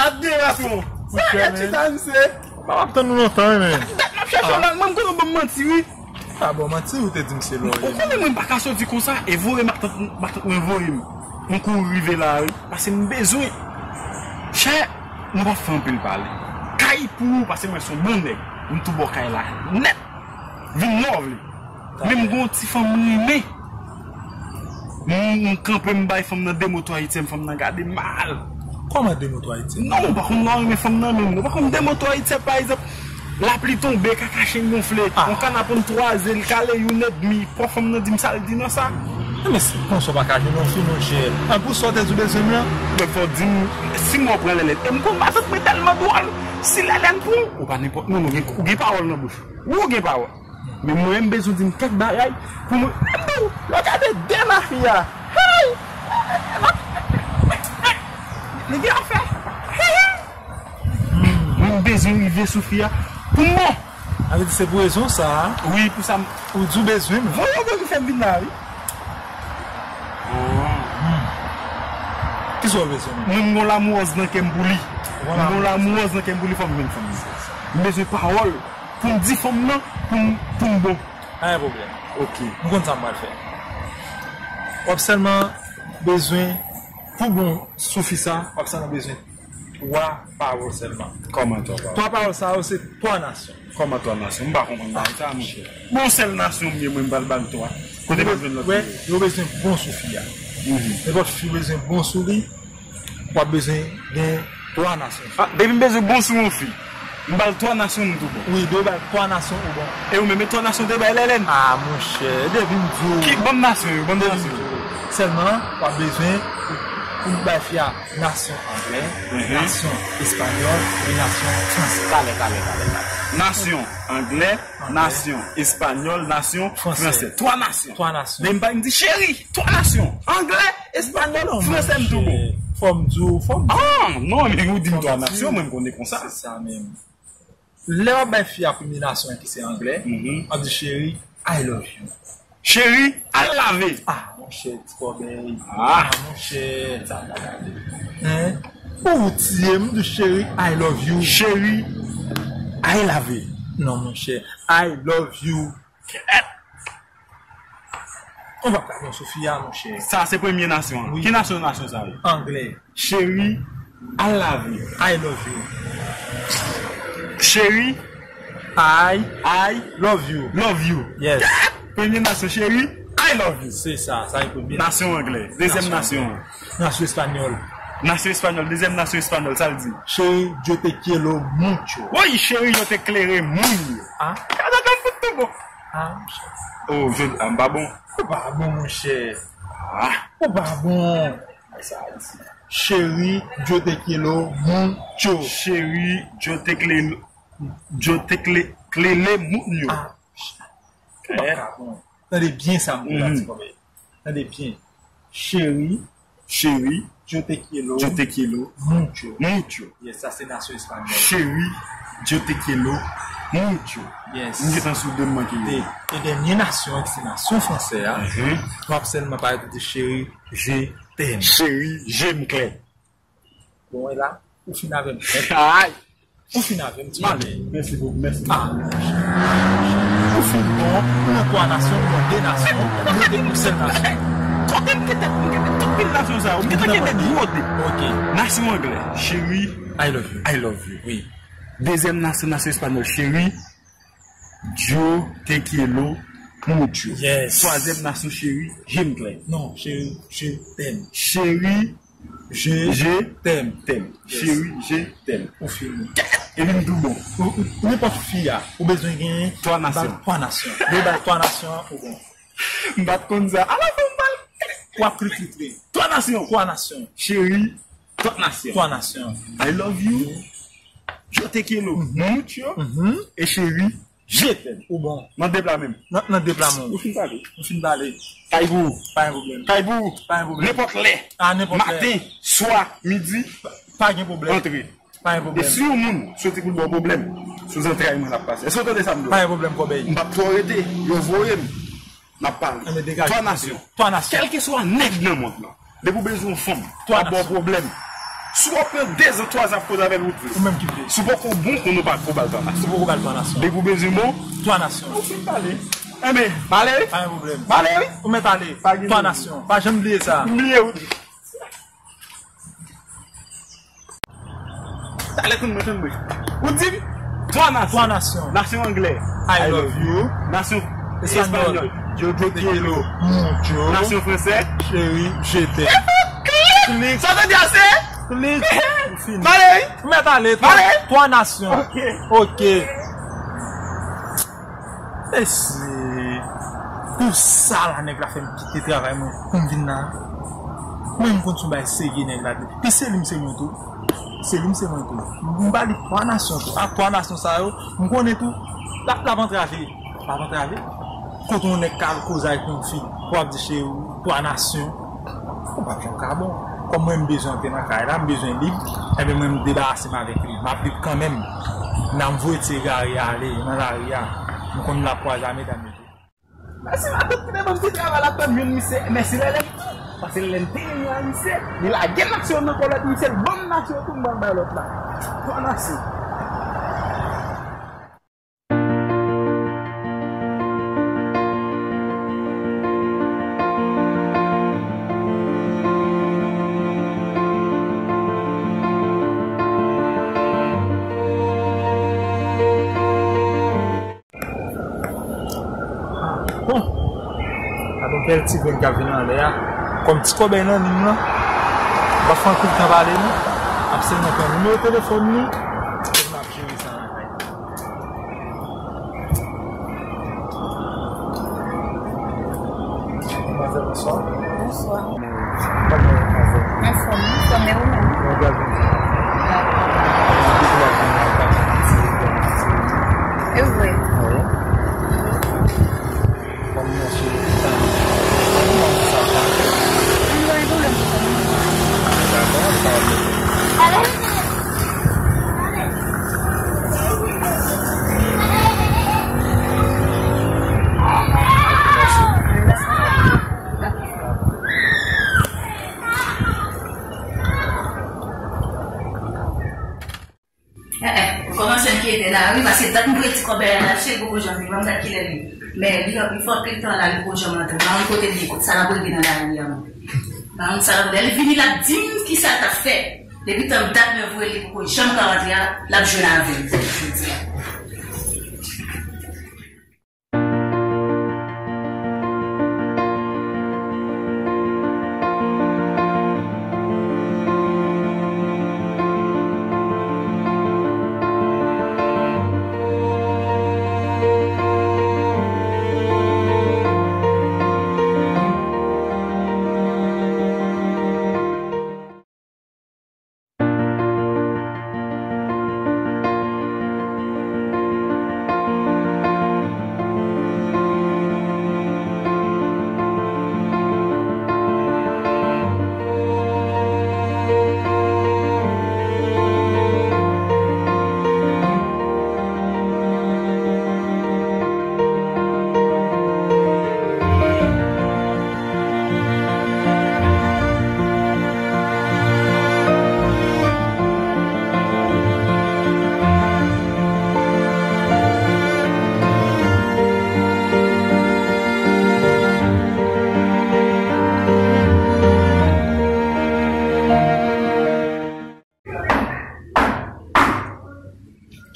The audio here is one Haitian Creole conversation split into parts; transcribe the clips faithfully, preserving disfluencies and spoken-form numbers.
Admirasyon. Sa, chita, misye. M ap tann ou lontan, wi, men. Dat m ap chèche w la, mwen, m konnen w ban m manti, wi. Ah bon, manti ou te di m se lò w ye. Ou konnen mwen pa ka soti konsa, e voye matant, matant mwen voye m. Mwen kouri rive la, wi. Pase m bezwen. Chè, nou pa fè anpil pale. Kay pou ou, pase mwen se yon bon nèg. M tou bò kay la. Nèt. Vin lè w vle. Men m gon ti fanm m renmen. M, m kanpe, m bay fanm nan de mo twa ayisyen, fanm nan gade m mal. Kòman de mo twa ayisyen? Non, ou pa konn nan renmen fanm nan menm. Ou pa konn de mo twa ayisyen, pa egzanp, lapli tonbe, kaka chen gonfle, yon kana ponn twa ze, l kale youn edmi, pran fanm nan di m sa l di nan sa. Men se konsa w pa ka jwenn yon fi, monchè. An pou sa w te di w bezwen m lan. Men fò w di m, si m wè w pran lèlèn. E m konn matant mwen tèlman dwòl. Si lèlèn pou ou, ou pa nenpòt moun, ou gen, ou gen pawòl nan bouch ou. Ou gen pawòl. Men mwen, m bezwen di m kèk bagay pou mwen. Lè w gade de mafya. Hey! Li gen afè. Mwen, m bezwen rive sou fi a pou m bon. Sa vle di se pou rezon sa a. Wi, pou sa m. Ou di w bezwen m. Voye w vin fè m vin la, wi. Kisa w bezwen m? Mwen, m gon lamouwòz nan kè m pou li. M gon lamouwòz nan kè m pou li, fò m jwenn fanm nan. M bezwen pawòl. Pou m di fanm nan, pou m, pou m bon. Pa gen pwoblèm. Ok. M konn sa m pral fè. W ap sèlman bezwen, pou bon sou fi sa, w ap sèlman bezwen twa pawòl sèlman. Kòman twa pawòl? Twa pawòl sa yo se twa nasyon. Kòman twa nasyon? M pa konprann bagay sa, monchè. Bon, sèl nasyon m ye, mwen, m pral ba l twa. Kote m ap jwenn lòt yo? Yo bezwen bon sou fi a. Nenpòt fi bezwen bon sou li. W ap bezwen gen twa nasyon. Ah, depi m bezwen bon sou yon fi, m ba l twa nasyon, m tou bon. Wi, depi w ba l twa nasyon, ou bon. E ou menm, e twa nasyon te bay lèlèn? Ah, monchè, depi m di w. Ki, ban m nasyon yo, ban m nasyon yo. Sèlman, w ap bezwen pou, pou m bay fi a nasyon anglè, nasyon espanyòl e nasyon fransè. Talè, talè, talè, talè. Nasyon anglè, nasyon espanyòl, nasyon fransè. Twa nasyon. Twa nasyon. Men m pa di cheri, twa nasyon. Anglè, espanyòl, fransè, m tou bon. Fò m di w, fò m di w. Ah, non, men ou di m twa nasyon, mwen m konnen konsa. Se sa menm. Lè w ap bay fi a premye nasyon an ki se anglè, w ap di cheri, I love you. Cheri, al lave. Ah, monchè, ti kòbèy. Ah, monchè. Sa pa gade. Hein? Ou tiye m di cheri, I love you. Cheri, al lave. Non, monchè, I love you. Ou p ap ka bon sou fi a, monchè. Sa se premye nasyon an. Wi. Ki nasyon nasyon sa yo? Anglè. Cheri, al lave. I love you. Cheri, I, I love you. Love you. Yes. Premye nasyon, cheri, I love you. Se sa, sa e premye nasyon. Nasyon anglè. Dezyèm nasyon an. Nasyon espanyòl. Nasyon espanyòl, dezyèm nasyon espanyòl, sa l di? Cheri, yo te quiero mucho. Woy, cheri, yo te klere moun yo. Ah. Gade, gade, fout tou bon. Ah, monchè. Oh, jodi a m pa bon. Ou pa bon, monchè. Ah. Ou pa bon. Sa a di. Cheri, yo te quiero mucho. Cheri, yo te kle, yo te kle, klele moun yo. Ah, ou pa ka bon. Tande byen sa m di la, ti kòbèy. Tande byen. Cheri, cheri, yo te quiero, yo te quiero mucho. Mucho. Yes, sa se nasyon espanyòl. Cheri, yo te quiero mucho. Yes. M gentan sou de m manke yo. E, e dènye nasyon an ki se nasyon fransè a. Mhm. W ap sèlman parèt ou di cheri, je t'aime. Cheri, je m klè. Bon, e la, ou fin avè m. Ay! Ou fin avè m, ti kòbèy. Mèsi bokou, mèsi. Ah. Ou fin bon, ou nan twa nasyon, ou nan de nasyon, ou nan yon sèl nasyon. Kote m te tèt, m gentan tout pil nasyon sa yo, m gentan kenbe gwo de. Ok. Nasyon anglè, cheri, I love you. I love you. Wi. Dezyèm nasyon, nasyon espanyòl, cheri, yo te quiero mucho. Yes. Twazyèm nasyon, cheri, je m klè. Non, cheri, je t'aime. Cheri, je t'aime. T'aime. Yes. Cheri, je t'aime. Ou fini. Epi m tou bon. Ou, ou, nenpòt fi a, ou bezwen genyen twa nasyon. Twa nasyon. Depi w ba l twa nasyon an, ou bon. M pa t konn sa. Ala fò m pale. W ap kliklikle. Twa nasyon. Twa nasyon. Cheri, twa nasyon. Twa nasyon. I love you. Yo te quiero mucho. Mhm. E cheri, je t'aime. Ou bon. Nan de pla menm. Nan, nan de pla menm. Ou fin pale. Ou fin pale. Kay pou ou. Pa gen pwoblèm. Kay pou ou. Pa gen pwoblèm. Nenpòt lè. A nenpòt lè. Maten, swa, midi. Pa, pa gen pwoblèm. Antre. Pa gen pwoblèm. E si yon moun soti pou l ba w pwoblèm, sou zantray mwen l ap pase. Èske w tande sa m di w? Pa gen pwoblèm, kòbèy. M p ap twò rete. Yo voye m. N ap pale. Anben, degaje. Twa nasyon. Twa nasyon. Kèlkeswa nèg nan mond lan. Depi w bezwen yon fanm, twa nasyon, ap ba w pwoblèm. Si w ap pran dezan, twazan ap koze avè l, ou vle. Ou menm ki vle. Si w poko bon, konnen w pa ko ba l twa nasyon. Ou poko ba l twa nasyon. Depi w bezwen bon, twa nasyon. Ou fin pale. Enben, m ale wi. Pa gen pwoblèm. M ale wi. Ou mèt ale. Pa gen twa nasyon. Pa janm bliye sa. M bliye wi. Talè tann mwen, tann mwen. Ou di m twa nasyon. Twa nasyon. Nasyon anglè. I love you. Nasyon espanyòl. Yo te quiero mucho. Nasyon fransè. Chérie, je t'aime. Klik. Sa w te di a se? Klik. Fini. M ale wi. M mèt ale. M ale. Twa nasyon. Ok. Ok. Mesye, pou sa la nèg la fè m kite travay mwen pou m vin la. Mwen m konn sou bay serye nèg la. Pi se li m se mwen tou. Se li m se mwen tou. M ba li twa nasyon tou. A twa nasyon sa yo, m konnen tou. L ap, l ap antrave. L ap antrave. Kote yon nèg ka al koze ak yon fi, w ap di cheri, twa nasyon. Ou p ap janm ka bon. Kòm mwen, m bezwen antre nan kay la, m bezwen lib, enben mwen, m debarase m avèk li. M ap lib kanmenm. Nan m voye ti egare ale nan lari a. M konn l ap kwaze a medam yo tou. Mèsi matant ki te ban m ti travay la, tann youn misye, mèsi Lèlè m tou. Paske Lèlè m te renmen a misye, li lage nasyon nan kò lòt misye, l ban m nasyon tou, m ban l bay lòt la. Twa nasyon. Bon, gade yon bèl ti grenn k ap vin anlè a. Kòm ti kòbèy nan liy lan, m pa fè anpil tan pale non. M ap sèlman pran nimewo telefòn li, epi m ap jere sa lakay. Madmwazèl, bonswa. Bonswa. Kòman w ye, madmwazèl? Anfòm, anfòm, e ou menm? Mwen byen, byen. Dakò. Depi lè w vin la, w pa janm tire, w pa janm tire. E vre? Wi. Kòm mwen sou tan, kòman w sa pa fè? Mwen pa gen pwoblèm pou sa, non. Dakò, sa va. Eh, eh, ou kòmanse enkyete la, wi, paske dat m predi kòbèy la, se poko janm vini, ban m gad kilè li. Men li, li fè anpil tan la, li poko janm antre. M pa konn kote l ye, kot sa l ap regle nan lari a, mwen. M pa konn sa l ap regle. Lè l vini, l ap di m kisa l t ap fè. Depi tan dat mwen voye l, li poko janm ka rantre a, l ap jwenn avè m, jodi a.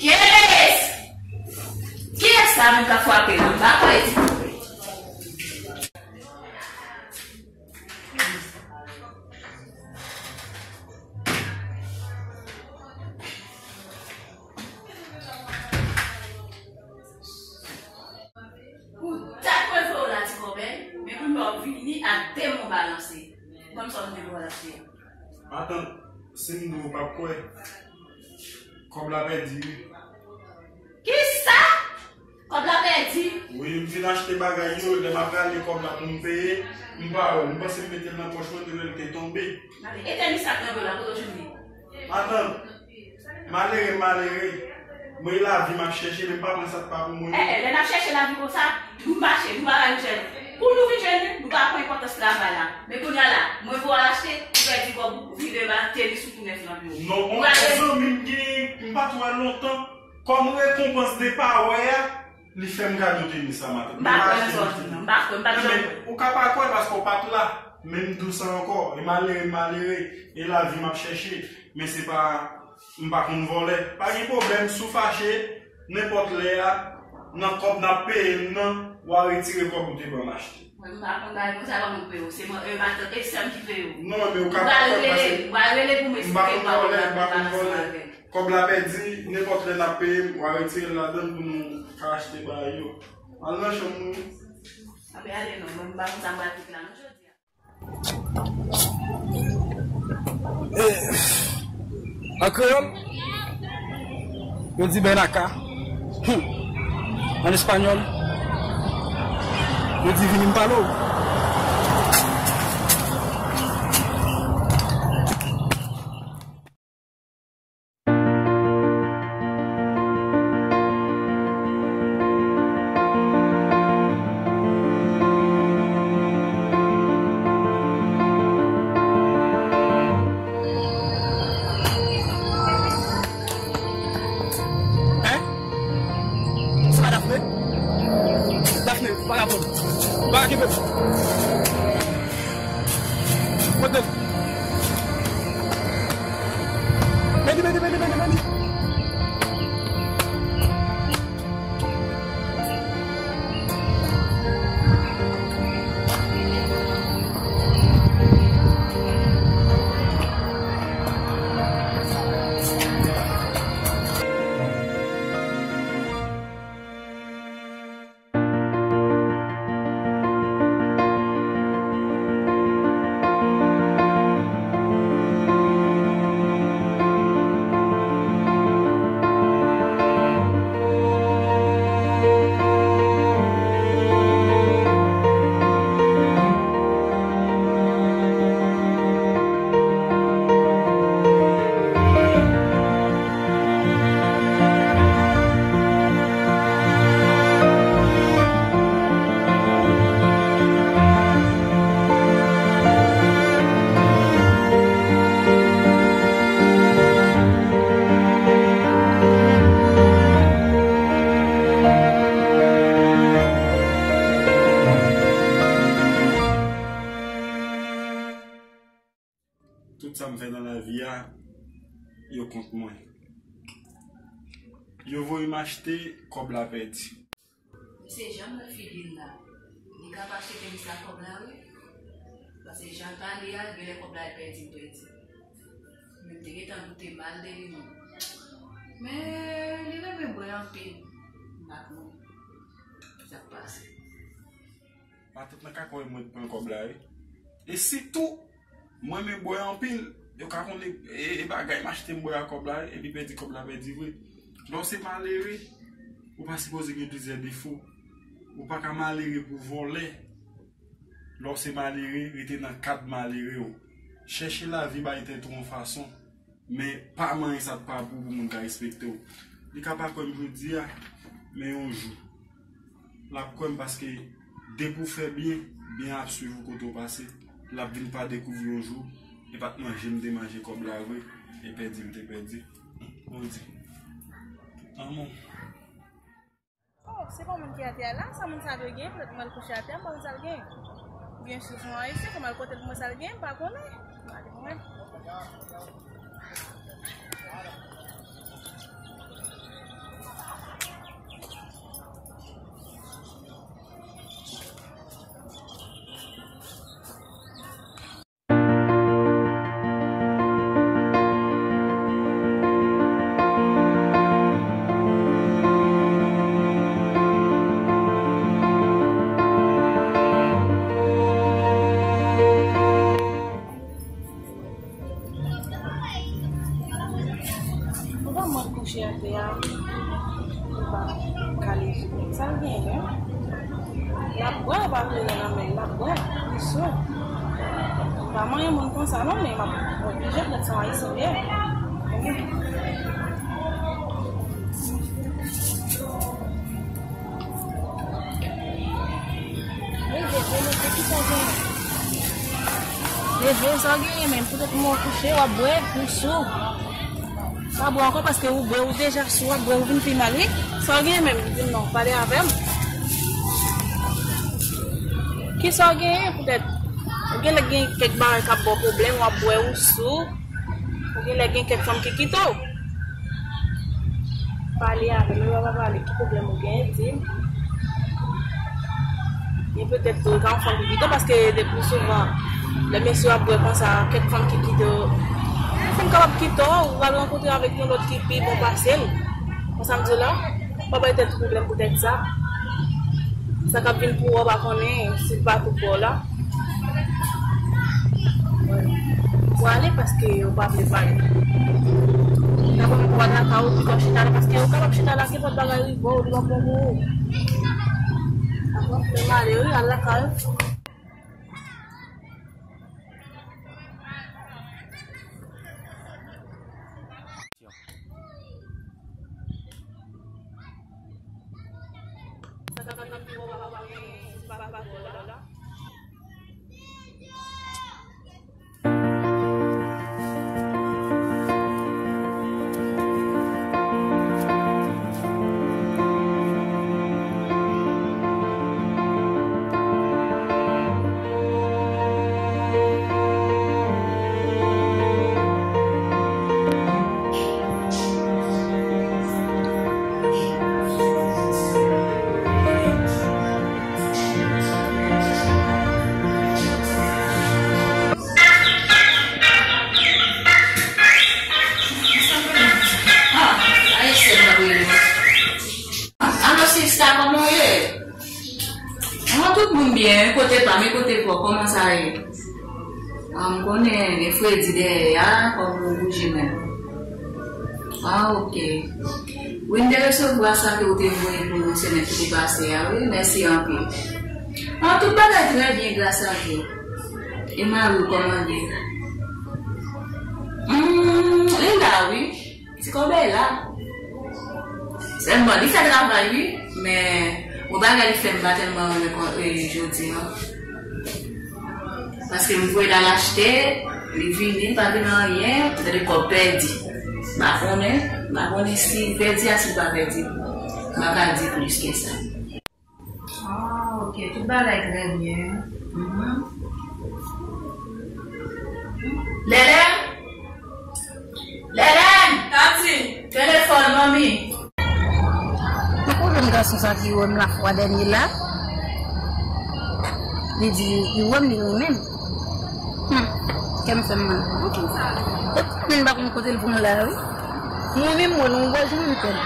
Kiyès? Kiyès sa menm k ap frape la? M pa kwè di. Pou dat mwen voye w la, ti kòbèy, men kounye a w vini ak de men w balanse. Ban m sa w vin voye w la, ti. Matant, si m di w, ou p ap kwè. Kòb la pèdi, wi. Kisa? Kòb la pèdi? Wi, m fin achte bagay yo, lè m ap rale kòb la pou m peye, m pa wè l. M panse m mete l nan pòch mwen, te wè l te tonbe. Gade, etènis ak nan do la, kote w jwenn li? Matant, malere, m malere. Mwen, lavi m ap chèche, men m pa pran sa k pa pou mwen. Eh, eh, lè n ap chèche lavi konsa, nou mache, nou pa bay nou chèche. Pou nou vin jwenn li, nou pa pran enpòtans travay la. Men kounye a la, mwen voye w al achte, ou pèdi kòb ou, ou vire ba, tenis ou tou nèf nan men w. Non, ou yon zanmi m gen, m pa t wè lontan. Kòm rekonpans de pa wè a, li fè m kado tenis sa maten. M pa kwè nan sa w di non, m pa kwè, m pa t janm kwè. Ou ka pa kwè paske w pa t la. Men m di w sa ankò, e malere m malere, e lavi m ap chèche. Men se pa, m pa konn vòlè. Pa gen pwoblèm, si w fache, nenpòt lè a, nan kòb n ap peye m nan, w a retire kòb ou te ban m achte. Mwen, m pa konn bagay konsa, pa mwen k peye w. Se mwen, e matant, e sè m ki peye w. Non, men ou ka pa kwè paske m pa konn vòlè, m pa konn vòlè. Kòb la pèdi, nenpòt lè n ap peye m, w a retire l ladan l pou nou ka achte bagay yo. Al nan chanm nou. Anben ale non, mwen m pa konn sa m pral fè la non jodi a. Eh, an kreyòl, yo di ven acá. Hmm. An espanyòl, yo di vini m pale w. Hein? Se pa Daphné? Daphné, vagabon. Vagabon. Kote? Meni, meni, meni, meni, meni. Tout sa m fè nan lavi a, yo kont mwen. Yo voye m achte, kòb la pèdi. Misye janm wè figi l la. Li ka pa achte tenis la kòb la, wi. Paske jan l pale a, genlè kòb la pèdi, l pèdi. Men m te gentan doute mal de li, non. Men li renmen bwè anpil. M pa konnen sa k pase. Matant nan ka kwè mwen t pran kòb la, wi. E sitou, mwen renmen bwè anpil. Yo ka konnen e, e bagay m achte m bwè a kòb la, epi pèdi kòb la pèdi vre. Lè w se malere, ou pa sipoze gen plizyè defo. Ou pa ka malere pou vòlè. Lè w se malere, rete nan kad malere w. Chèche lavi bay tèt ou yon fason. Men pa manyen sa k pa pou pou moun ka respekte w. Li ka pa kwè m jodi a, men yon jou l ap kwè m paske depi w fè byen, byen ap swiv ou kote w pase. L ap vin pa dekouvri yon jou e pa t manje m te manje kòb la vre e pèdi m te pèdi. Bondye. Lanmou. Oh, se pa moun ki atè a la, sa moun sa dwe gen, petèt mwen l kouche atè, m pa konn sa l gen. Oubyen si se yon ayisyen, fò m al kote l pou mwen sa l gen, m pa konnen. Gade mwen. Ou pa mwen kouche atè a, ou pa kale je w. Sa l genyen? L ap bwè, ou pa vle nan men l, l ap bwè, li sou. Pa manyen moun konsa non, men m ap oblije admèt se yon ayisyen li ye. Ok. Mwen gen Leve, sa w genyen menm? Poutèt mwen kouche, w ap bwè, ou sou. Pa bwè ankò paske ou bwè, ou deja sou, w ap bwè, ou vin pi mal, wi. Sa w genyen menm? Di m non, pale avè m. Kisa w genyen poutèt? Ou gen lè gen kèk bagay k ap ba w pwoblèm, w ap bwè, ou sou. Ou gen lè gen kèk fanm ki kite w. Pale avè m, ou pa pale, ki pwoblèm ou gen, di m. E petèt tou, e ka yon fanm ki kite w, paske le pli souvan, lè mesye ap bwè konsa, kèk fanm ki kite w. Yon fanm kapab kite w, ou pral rankontre avèk yon lòt ki pi bon pase l. Konn sa m di w la? Pa bay tèt ou pwoblèm poutèt sa. Sa k ap vin pou ou, ou pa konnen si l pa tou bò la. Ou ale paske ou pa vle pale. Dakò, m pral lakay ou, pito chita la, paske ou kapab chita la, gen lòt bagay rive w, li pa bon pou ou. Dakò, fè m ale, wi, al lakay ou. Alo, sista, kòman w ye? Ah, tout moun byen, e kote pa m, e kote pa w, kòman sa ye? Ah, m konnen, e fredi dèyè a, kòman w bouje menm? Ah, ok. Wi, m te resevwa sa ke w te voye pou nou semèn ki te pase a, wi, mèsi anpil. Ah, tout bagay trè byen, gras a Dye. E mari w, kòman l ye? Hmm, li la, wi. Ti kòbèy la. Sèlman, li fè travay, wi, men yon bagay li fè m pa tèlman renmen kon, e, jodi a. Paske m voye l al achte, li vini, li pa vin anyen, se de kòb pèdi. M pa konnen, m pa konnen si l pèdi a, si l pa pèdi. M pa ka di plis ke sa. Ah, ok. Tout bagay trè byen. Mhm. Lèlè? Lèlè! Tati! Telefòn, manmi! Ou konn jwenn gason sa ki wè m la fwa dènye la? Li di, li wè m, li renmen m. Hmm. Kè m fè m mal. Epi, m pa konn kote l pou m la, wi. Mwen menm, mwen, nou wè, jwenn m kè m.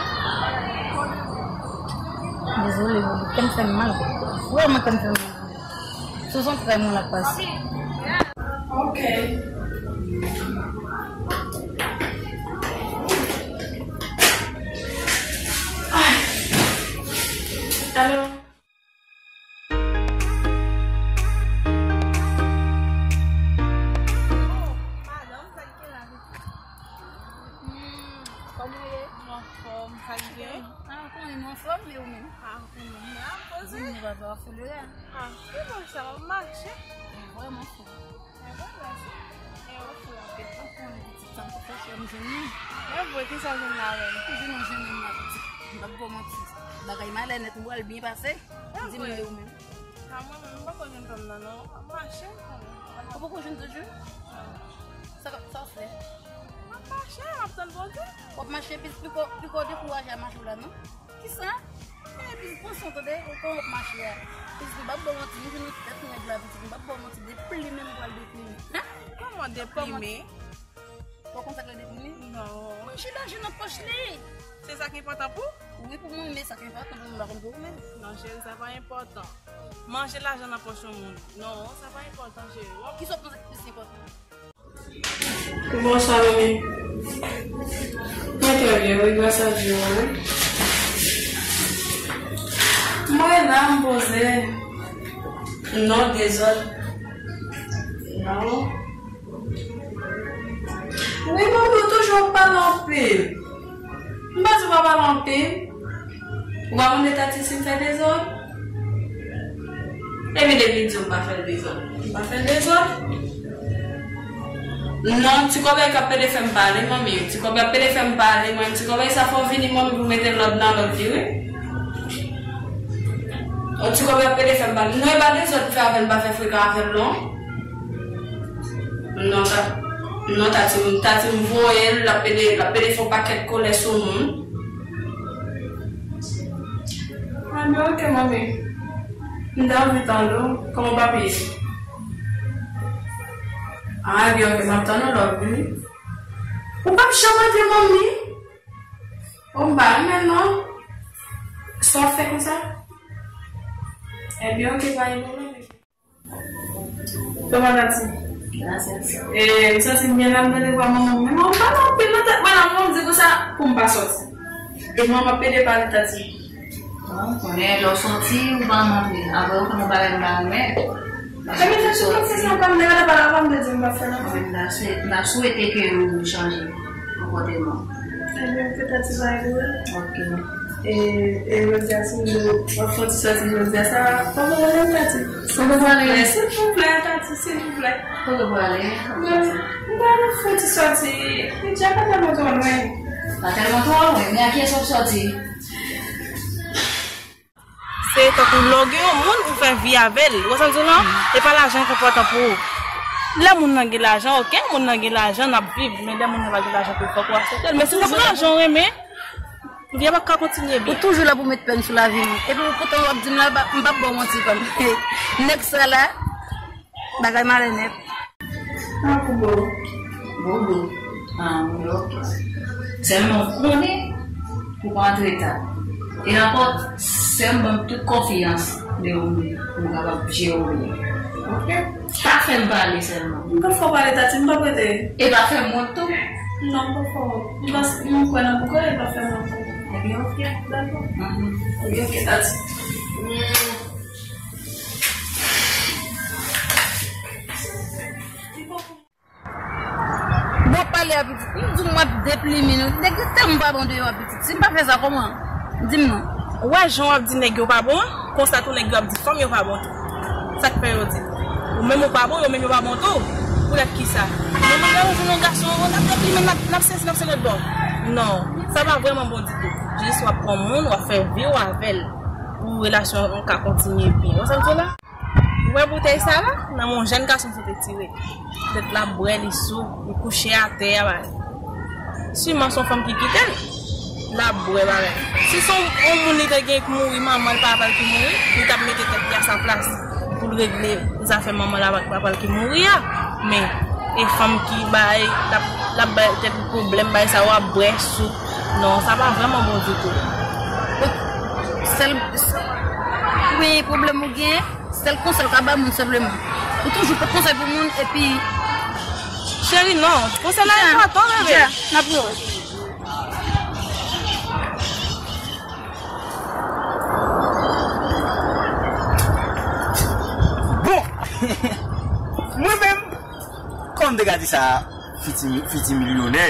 Dezole, kè m fè m mal. Vrèman, kè m fè m mal. Sou zon trè moun la pase. Ok. Ay. Alo. Madanm, sa ki gen la? Hmm, kòman w ye? Mwen anfòm, sa ki gen? Ah, ou konnen nou anfòm, e ou menm? Ah, ou konnen m la, poze. Di m nou pa fè w foule la. Ah, ki bò sa, w ap mache? Mwen vrèman fou. E vre, mèsi. E ou fou anpil. Ou konnen pitit sa m te fè, fè m jwenn li. E vre, kisa w jwenn la menm? Ou jwenn yon jèn nonm la pitit. M p ap ba w manti. Bagay malè nèt, m pral byen pase. Di m e ou menm. A mwen menm, m poko jwenn fanm nan, non. M ap mache, m konnen. Ou poko jwenn toujou? Non. Sa, sa w fè? M ap mache, m ap tann Bondye. W ap mache, pi, piko, piko dekouraje a mache w la, non? Kisa? E, pi, pran san w tande, ou konn w ap mache a. Pitit, m p ap ba w manti, m jwenn yon tèt nèg la, pitit, m p ap ba w manti, deprime m pral deprime. Hein? Kòman deprime? Ou konn sa k rele deprime? Non. Manje lajan nan pòch li. Se sa k enpòtan pou? Wi, pou mwen, men sa k enpòtan pou mwen, m pa konn pou ou menm. Non, cheri, sa pa enpòtan. Manje lajan nan pòch yon moun. Non, sa pa enpòtan, cheri. Kisa w panse ki plis enpòtan? Bonswa, manmi. Mwen trè byen, wi, gras a Dye, wi. Mwen la, m poze. Non, dezòd. Non. Wi, manmi, ou toujou ap pale anpil. M pa di w pa pale anpil. Ou pa konn lè Tati si m fè dezòd? Epi depi l di w m pa fè l dezòd, m pa fè l dezòd. Non, ti kòbèy k ap pede fè m pale, manmi. Ti kòbèy ap pede fè m pale, mwen. Ti kòbèy sa fò vini, manmi, pou mete lòd nan lòd li, wi. O, ti kòbèy ap pede fè m pale. Non, e pa dezòd fè avè l, m pa fè frekan avè l, non. Non, ta, non, Tati, Tati m voye l, l ap pede, l ap pede fè yon pakèt kòlè sou moun. Anben, ok, manmi. M ta anvi tande w. Kòman w pa peye? Anben, ok, m ap tann ou lòt, wi. Ou p ap janm antre, manmi. O, m pa renmen, non. Sa w fè konsa? Ebyen, ok, pa gen pwoblèm. Kòman Tati? Gracias. E, m santi m byen la, m tande vwa manman m. Men manman m pale anpil nan tèt mwen la, mwen m di konsa pou m pa sòti. E manman m ap pede pale Tati. Bon, konnen lè w sòti, ou pa antre. Apre ou fè yon bagay m pa renmen. Ebyen, Tati, mwen se sa, pa m te gade pale, pa m te di m pa fè l ankò. Mwen, m ta swete, m ta swete ke ou chanje konpòteman. Ebyen, ok, Tati, pa gen pwoblèm. Ok. E, e jodi a, si w ap fè yon ti sòti jodi a, sa pa pwoblèm, Tati. Kote w prale? Silvouplè, Tati, silvouplè. Kote w prale? Mwen, mwen prale fè yon ti sòti. Li deja pa tèlman twò lwen. Pa tèlman twò lwen, men a kiyès w ap sòti? Se tankou lè w gen yon moun ou fè vi avè l. Ou konn sa m di w lan? E pa lajan ki enpòtan pou ou. Lè moun nan gen lajan, ok, moun nan gen lajan, n ap viv. Men lè moun nan pa gen lajan pou l fòk ou aksepte l. Men si se pou lajan w renmen, vi a p ap ka kontinye byen. Ou toujou la pou met pèn sou lavi m. Epi ou poutan w ap di m la, m p ap ba w manti, fam. Nèg sa la, bagay malè nèt. Ah, pou Bobo. Bobo. Ah, wi, ok. Sèlman w konnen pou pa antre ta. E ankò, sèlman ban m tout konfyans de ou, pou m kapab jere w byen. Ok? Pa fè m pale sèlman. M pa fè w pale, Tati, m p ap rete. E pa fè m wont tou. Non, m pa fè w wont. M pa, m kwè nan bougon, e pa fè m wont tou. Ebyen, ok. Dakò. Mhm. Ebyen, ok, Tati. Mm. Bon, pale a pitit. M di w m ap deplime nou. Nèg yo tèlman pa bon deyò a pitit. Si m pa fè sa, kòman? Di m non. Ou wè jan w ap di nèg yo pa bon an? Konsa tou nèg yo ap di fanm yo pa bon tou. Sa k fè yo di? Ou menm ou pa bon, yo menm yo pa bon tou. Poutèt kisa? Menm lè yo jwenn yon gason, n ap deplime, n ap, n ap sezi, n ap sezi lòt bò. Non, sa pa vrèman bon ditou. Jis w ap pran moun, w ap fè vi w avè l. Pou relasyon an ka kontinye byen. Ou wè sa m di w la? Ou wè boutèy sa la? Nan men yon jèn gason sot retire. Petèt l ap bwè, li sou, li kouche atè a, bagay. Siman se yon fanm ki kite l. L ap bwè, bagay. Si se yon, yon moun li te gen ki mouri, manman l, papa l ki mouri, li t ap mete tèt li a sa plas pou l regle zafè manman l avèk papa l ki mouri a. Men, e fanm ki bay, l ap, l ap bay tèt li pwoblèm, bay sa yo ap bwè, sou. Non, sa pa vrèman bon ditou. Sèl, wi, pwoblèm ou gen, sèl konsèy ou ka ba moun senpleman. Ou toujou pot konsèy pou moun, epi cheri, non. Konsèy la enpòtan, bebe. N ap wè. Bon! Mwen menm, kòm m te ka di sa, fiti, fiti milyonè.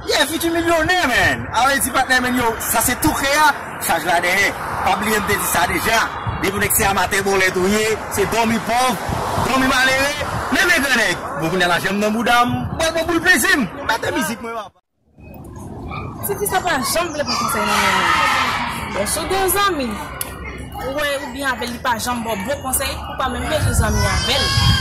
Yeah, fiti milyonè, man. Awe di patnè, man, yo, sa se touke a, chaj la dèyè. Pa bliye m te di sa deja. Depi w nèg se amatè bòlèt ou ye, se dòmi pòv, dòmi malere, men men grannèg. Bon, kounye a lajan m nan bouda m, m pral pran boul plezi m. Mete mizik mwen, papa. Tifi sa pa janm vle pran konsèy nan men moun. Bon, si w gen yon zanmi, ou wè, ou byen avè l, li pa janm ba w bon konsèy, ou pa menm bezwen zanmi avè l.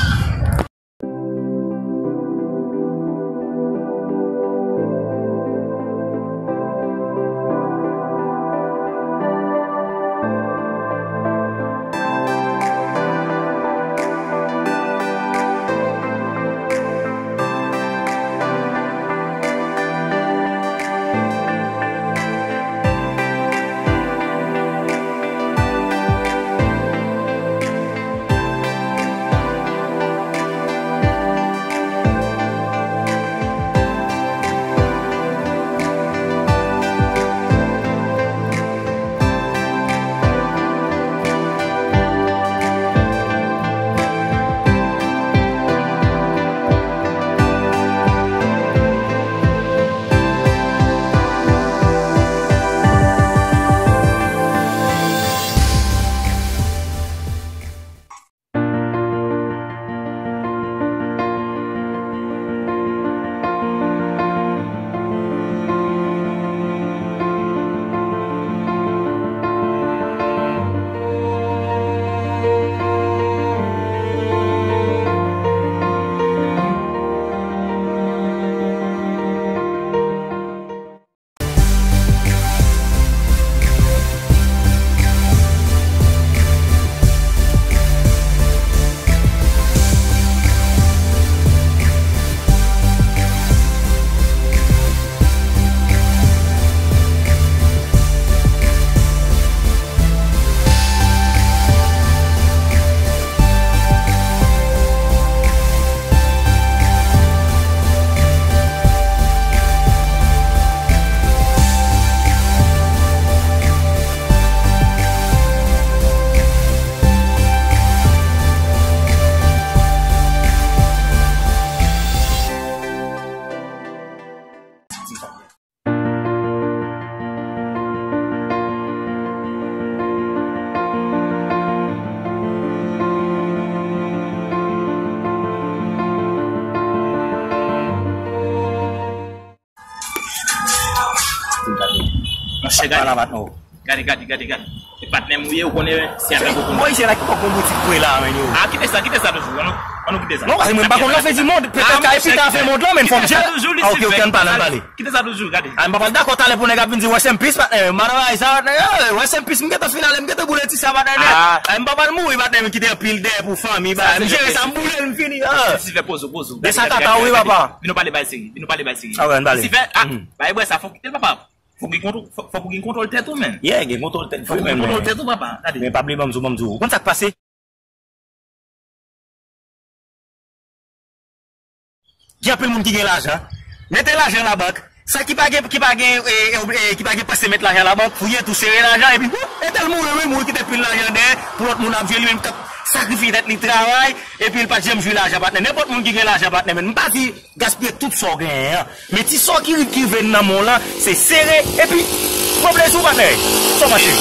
Gade, gade, gade, gade, gade. E patnè m ou ye, ou konnen se avèk ou konnen. Mwen, se la ki poko boutik kwe la, men yo. Ah, kite sa, kite sa toujou. Annou, annou kite sa. Non, paske mwen pa konn la fin di mond. Petèt ka epi ta fè mond lan, men fòm jè. Ah, ok, ok, ann pale, ann pale. Kite sa toujou, gade. Ah, m pa pral dakò talè pou nèg ap vin di, rest in peace, patnè. Madan bagay sa, patnè, rest in peace, m gentan fin ale, m gentan boule ti sa, patnè. Ah, m pa pral mouri, patnè, m kite anpil dèyè pou fanmi, bagay. M jere sa, m boule, m fini. Ah. Lucifer, pozo, pozo. De sa kaka, wi, papa. Vin nou pale bagay serye, vin nou pale bagay serye. Ah, wè, ann pale. Lucifer, ah, bagay bwè sa, fòk kite l, papa. Fòk gen kontwòl, fòk, fòk ou gen kontwòl tèt ou, men. Yeah, gen kontwòl tèt, fòk ou gen kontwòl tèt ou, papa. Gade. Men pa bliye ban m di w, ban m di w. Ou konn sa k pase? Gen anpil moun ki gen lajan. Mete lajan labank. Sa ki pa gen, ki pa gen, e, e, e, ki pa gen panse met lajan labank, fouye tou sere lajan, epi, woup, entèl mouri, wi, mouri kite pil lajan dèyè, pou lòt moun ap jwe, li menm k ap sakrifye tèt li travay, epi l pa t janm jwi lajan, patnè. Nenpòt moun ki gen lajan, patnè, men m pa di gaspiye tout sa w genyen an. Men ti sa w ki, ki rive nan men w lan, se sere, epi pran plezi w, patnè. Sa w panse?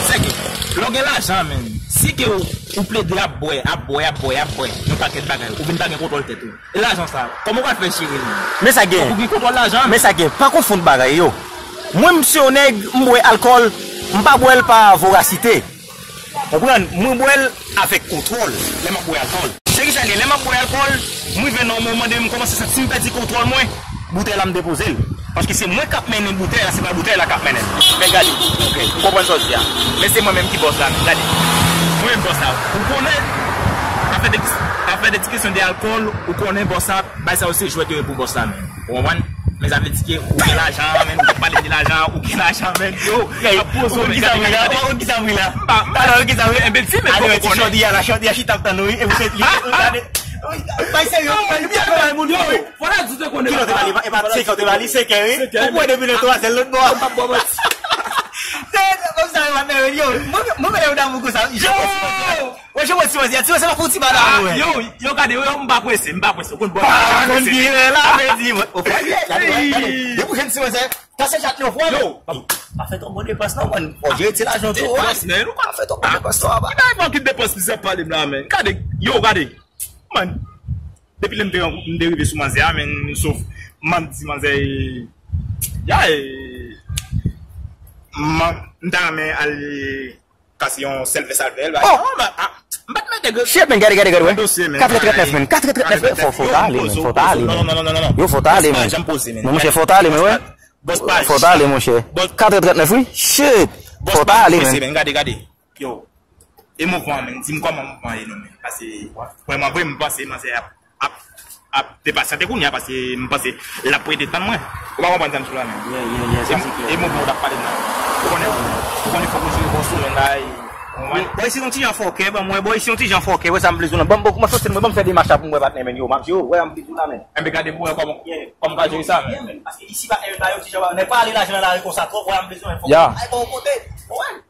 Sèke, lè w gen lajan, men, si ke w, ou plede ap bwè, ap bwè, ap bwè, ap bwè, yon pakèt bagay, ou vin pa gen kontwòl tèt ou. E lajan sa, kòman w pral fè jere l, men? Men sa gen. Fòk ou gen kontwòl lajan, men. Men sa gen. Pa konfonn bagay yo. Mwen, m se yon nèg, m bwè alkòl, m pa bwè l pa vorasite. Konprann? Mwen bwè l avèk kontwòl lè m ap bwè alkòl. Se ki sa l ye? Lè m ap bwè alkòl, m rive nan yon moman de m kòmanse santi m pèdi kontwòl mwen, boutèy la m depoze l. Paske se mwen k ap mennen boutèy la, se pa boutèy la k ap mennen m. Men gade, ok, m konprann sa w di a. Men se mwen menm ki bòs la, men gade. Mwen menm bòs la. Ou konnen, afè de, afè de ti kesyon de alkòl, ou konnen bòs la, bay sa yo se jwèt yo ye pou bòs la, men. Ou konprann? Men sa vle di ke ou gen lajan, men, ou pale de lajan, ou gen lajan, men, yo, ap poze w, men, gade, gade, gade. Ou konn ki sa m ri la? Ou konn ki sa m ri la? M pa, m pa. Talè, ou ki sa m ri? Enben, di, men, ale, ti chòdi a la, chòdi a chita ap tann ou, wi, e pou se li, gade. Bay serye, bay serye, bay moun yo. Fò la di te konnen. Kilè w te pale? E pa senk è w te pale, senk è, wi. Ou kwè depi lè twa zèl lòt bò. M p ap ba w manti. Se, se kòm sa, yo, yo, mwen, mwen, mwen, yo damou konsa. Yo! Wè, je mwen, ti manzè, ti manzè pa fè yon ti bagay, wè. Yo, yo, gade, yo, m pa prese, m pa prese. Ou konn bò, m pa prese. Konn ki lè la, men di, mwen. O, fwa, gade, gade, gade. Depi jèn ti manzè, kase chat yo, fwa, yo. Pa fè twòp gwo depans, non, mwen. Fò jere ti lajan tou, wè. Depans, men, ou pa fè twòp gwo depans, non, papa. Ki bagay fò ki depans, misye ap pale m la, men. Gade, yo, gade. Man, depi lè m te, m te rive sou manzè a, men, sof, m ap di manzè, ya, e, m, m ta renmen al kase yon sèlvè salvè, l, oh! Non, m, a, m pa t mete gwo. Shit, men, gade, gade, gade, wè. Dosye, men. Kat trè trèt nèf, men. Kat trè trèt nèf, men. Fò, fò ta ale, men. Fò ta ale, men. Non, non, non, non, non, non. Yo, fò ta ale, men. Bòs pa janm poze, men. Non, monchè, fò ta ale, men, wè. Bòs pa. Fò ta ale, monchè. Kat trè trèt nèf, wi. Shit. Fò ta ale, men. Bòs pa janm poze, men. Gade, gade. Yo. E mouvman an, men, di m kòman mouvman an ye, non, men. Paske, vrèman vre, m panse manzè ap, ap, ap depasyante kounye a, paske m panse l ap prete tann mwen. Ou pa konprann sa m di w la, men. Yeah, yeah, yeah, sa se klè. E mouvman ou t ap pale m nan. Ou konnen, ou konnen fòk ou jere bòs ou, men, la, e, ou konprann? Bòy, si yon ti jan fòkè, ban mwen, bòy, si yon ti jan fòkè, wè sa m vle di w nan. Ban m, ban m soti, mwen, ban m fè demach la pou m wè patnè, men, yo, m ap di w, wè sa m vle di w la, men. Enben, gade pou wè kòman, kòman m ka jere sa, men. Yeah, men, paske isi pa, pa yon ti jan, nèg pa ale lajan nan lari konsa twòp, wè sa m vle di w, men, fòk ay ba w kote, ou konprann?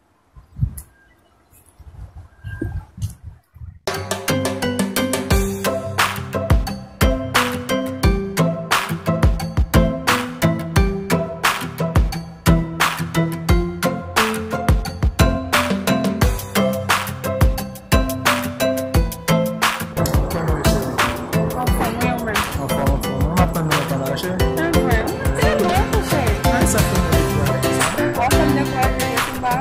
Anfòm, anfòm, anfòm. M ap tann nou lontan la, cheri. Anfòm, se lwen, monchè. Ay, sa fè mwen dekouraje konsa. Ou ap fè m dekouraje, se pa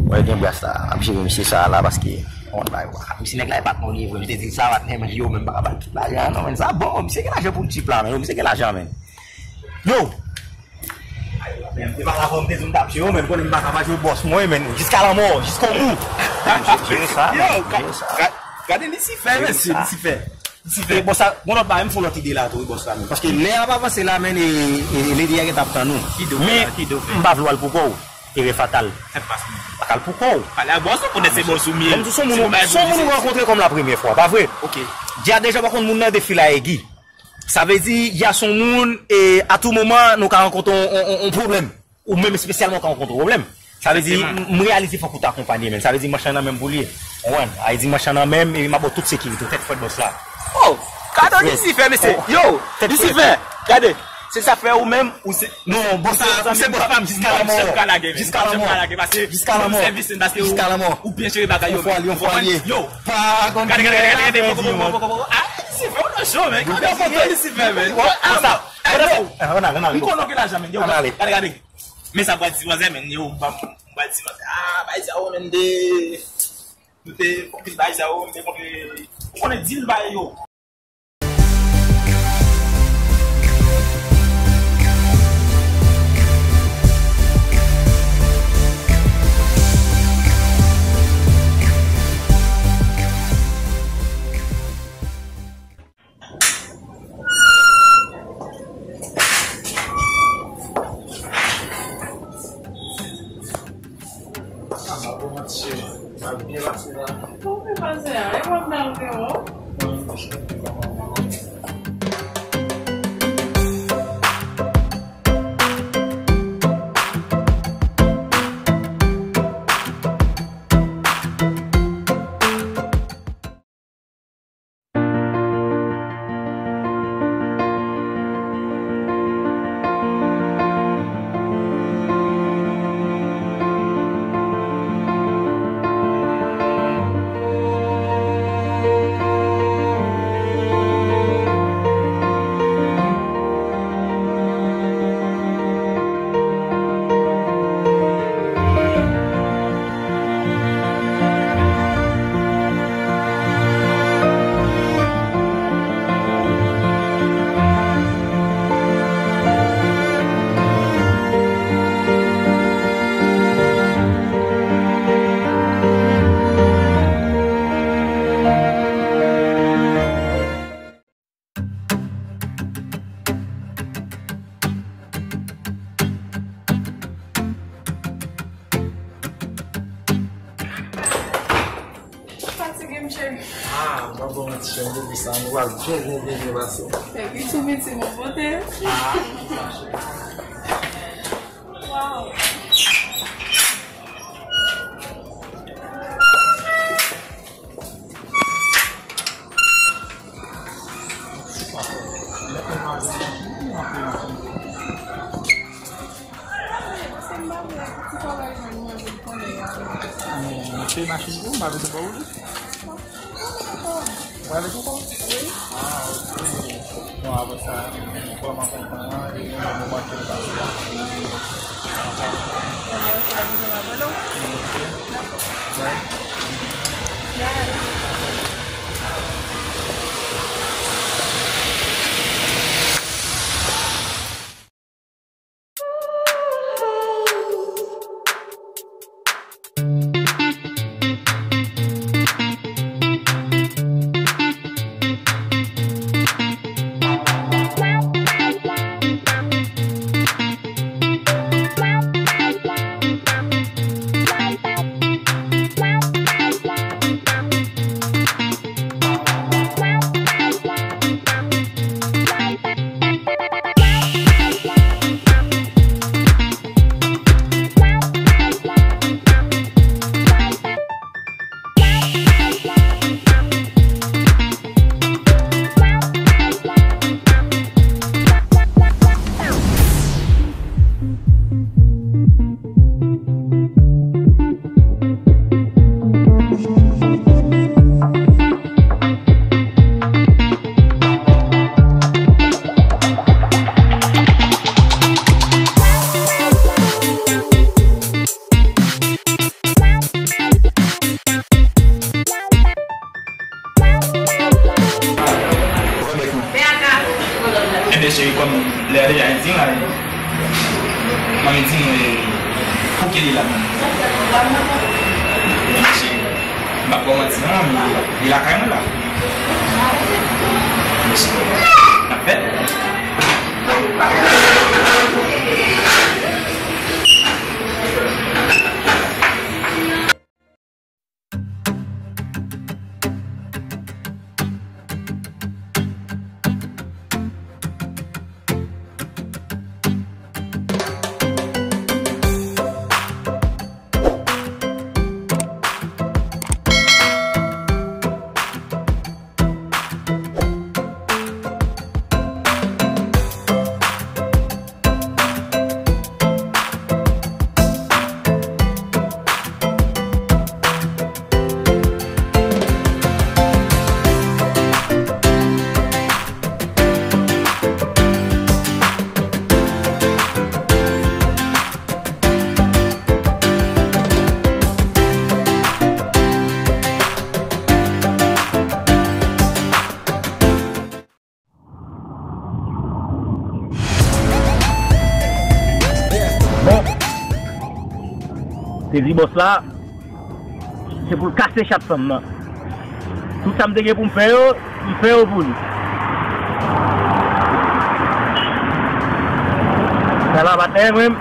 Wè, gen bras la, ap jere mesye sa a la, paske, on bay wa. Mesye nèg la, e patnè w li ye vre, m te di sa, patnè, men yo, men m pa ka ba l tout lajan an, non, men sa bon, misye gen lajan pou l tchip la, men yo, misye gen lajan, men. Yo! Men, m te pale avè w, m te di w m t ap jere w, men m konnen m pa ka pa jere bòs mwen, men jiska lanmò, jiska w bout. Jere sa, men, jere sa. Yo, ga-, ga-, gade Lisifè, mesye, Lisifè. Ti fè. Bon, sa, bon, lòt bagay, m fè yon lòt ide la tou, wi, bòs la, men. Paske lè a ap avanse la, men, e, e, ledi a gentan ap tann ou. Men, m pa vle w al pou kò w. Erè fatal. Pa ka al pou kò w. Pale ak bòs ou, konnen se bòs ou m ye. Ban m di w, se yon moun, se yon moun ou rankontre kòm la premyè fwa, pa vre? Ok. Dja deja w pa konn moun nan depi la egi. Sa vle di, ya se yon moun, e, a tou moman, nou ka rankontre yon, yon, yon, yon pwoblèm. Ou menm espesyalman w ka rankontre pwoblèm. Sa vle di, m, m reyalize fòk ou ta akonpanye, men. Sa vle di, manch lan nan men m pou l ye. Ou konprann? Sa vle di, manch lan nan men m, epi m ap ba w tout sekirite, tèt frèt bòs la. Oh! Gade Lisifè, mesye. Yo, Lisifè, gade. Se sa fè ou menm, ou se... Non, bon, sa, ou se bòs pa m jiska lanmò. Jiska lanmò. Jiska lanmò. Jiska lanmò. Ou byen jere bagay yo. Fò ale, fò ale. Yo. Gade, gade, gade, gade. Ah, Lisifè, ou nan cho, men. Gade foto Lisifè, men. Bon, sa. M konnen w gen lajan, men. Yo, gade, gade. Men sa m pral di manzè, men. Yo, m pral di manzè. Ah, bay sa ou, men, de. Nou te fè anpil bagay sa yo, nou te montre, ou konnen dil bagay yo. Sa bon, matye. Sa byen pase la. Kòman w fè pase a? E w ap nan dewo? Fatige m, cheri. Ah, m pa ba w manti, cheri, depi sa, nou pral byen, byen, byen, byen pase. Epi tou piti, mon bote. Ah, wow. Mete machin pou m, pa vin pou ou. Ou prale pou kò? Wi. Ah, ok. Bon, apre sa, kòman kontan an, e yon bon moman ke nou pase a. Bon, mwen fè la mizè la, bon, non? Ok. Bye. Bye. Ebyen, cheri, kòm lè a deja edi la, manmi di nou, e, pou ki li la menm? Ebyen, cheri, m p ap ba w manti, non, manmi, li lakay mwen la. Ebyen, cheri, n ap fèt. Te di bòs la, se pou l kase chat fanm nan. Tout sa m te gen pou m fè yo, m fè yo pou li. Sa la, patnè mwen,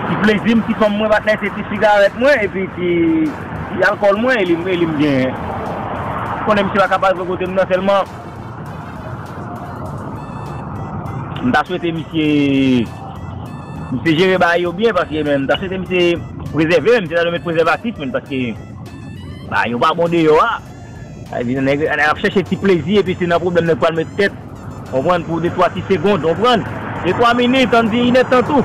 ti plezi m, ti fanm mwen, patnè, se ti sigarèt mwen, epi ti, ti alkòl mwen, e li, e li m genyen. Konnen misye pa ka pa rive kote m nan sèlman. M ta swete misye, misye jere bagay yo byen, paske men, m ta swete misye prezève, men misye ta dwe met prezèvatif, men, paske bagay yo pa bon deyò a. Sa vle di, nèg, nèg ap chèche ti plezi, epi se nan pwoblèm nèg pral met tèt, konprann, pou de twa ti segonn, konprann. De twa minit, ann di inèdtan tou.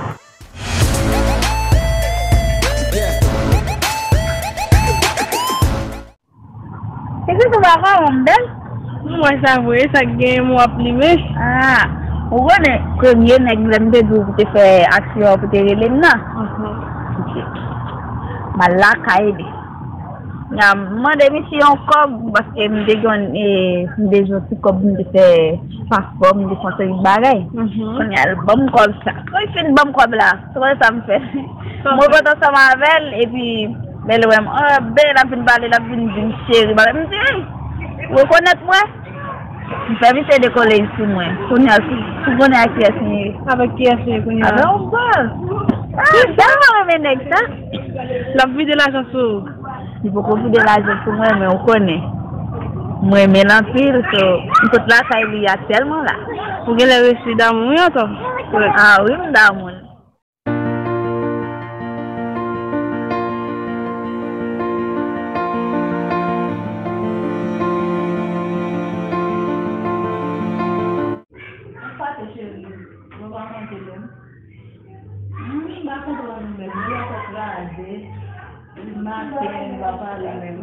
Epi tou papa, mwen bèl? Mwen sa vre, sa k genyen, mwen ap limen. Ah, ou konnen, premye nèg lè m te di w pou te fè aksyon an, pou te rele m nan. M al lakay li. M mande misye yon kòb, paske m te gen, eh, m te gen yon ti kòb, m te fè paspò, m te fè yon seri bagay. Kounye a, l ban m kòb sa. Lè l fin ban m kòb la, se konn sa m fè. Mwen rete ansanm avè l, epi lè l wè m, oh, bèl, l ap vin pale, l ap vin di m cheri, bagay. M di, hey, ou rekonèt mwen? M fè misye dekole sou mwen. Kounye a, sou, sou konnen ak kiyès m ye. Avèk kiyès m ye kounye a? Avèk yon bòz. Ah, m tèlman renmen nèg sa. L ap vide lajan sou ou. Li poko vide lajan sou mwen, men ou konnen. Mwen renmen l anpil, so, m sot lakay li a tèlman la. Ou genlè resi damou, wi, atò. Ah, wi, m damou l. Ou pase, cheri. Mwen pa monte menm. Hum, m pa konprann ou menm. Mwen pa konprann kraze. Depi maten, m pa pale menm.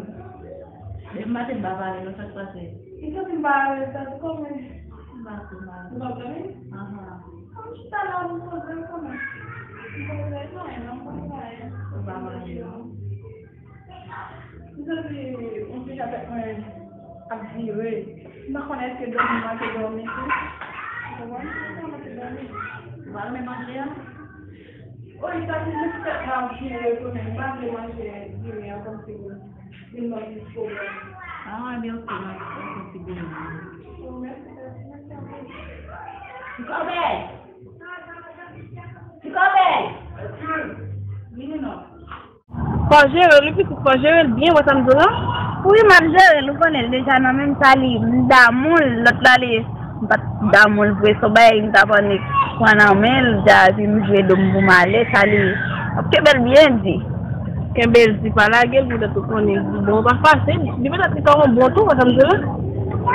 Depi maten, m pa pale, non, sa k pase? Li santi m pa alèz, sa tou kòman? M pa tou mal. Ou pa pale? Ahan. Kòm chita la, m poze l kòman? M poze l, non, non, m pa pale. Ou pa manje, non? M santi yon ti jan tèt mwen ap vire. M pa konnen èske dòmi m manke dòmi tou. Ou konprann? M pa manke dòmi. Ou pa renmen manje a? Wi, sa ki menm tèt la ap vire tou, men m pa vle manje diri an kòmsi pou vin ban m plis pwoblèm. Ah, ebyen, ok, m ap fè yon ti goute. Bon, mèsi, mèsi, mèsi anpil. Ti Kòbèy! Ti Kòbèy! Vini non. Fò jere l, wi, pitit, fò jere l byen, wè sa m di w la? Wi, m ap jere l, ou konnen l deja nan men m, sa li, m damou l, lòt la li, m pa t damou l vre, se yon bagay m t ap annik pran nan men l, deja, epi m jwe do m pou m ale, sa li, m ap kenbe l byen di. Kenbe l di, pa lage l, poutèt ou konnen, bon, pa fasil, li petèt li pa yon bon tou, wè sa m di w la?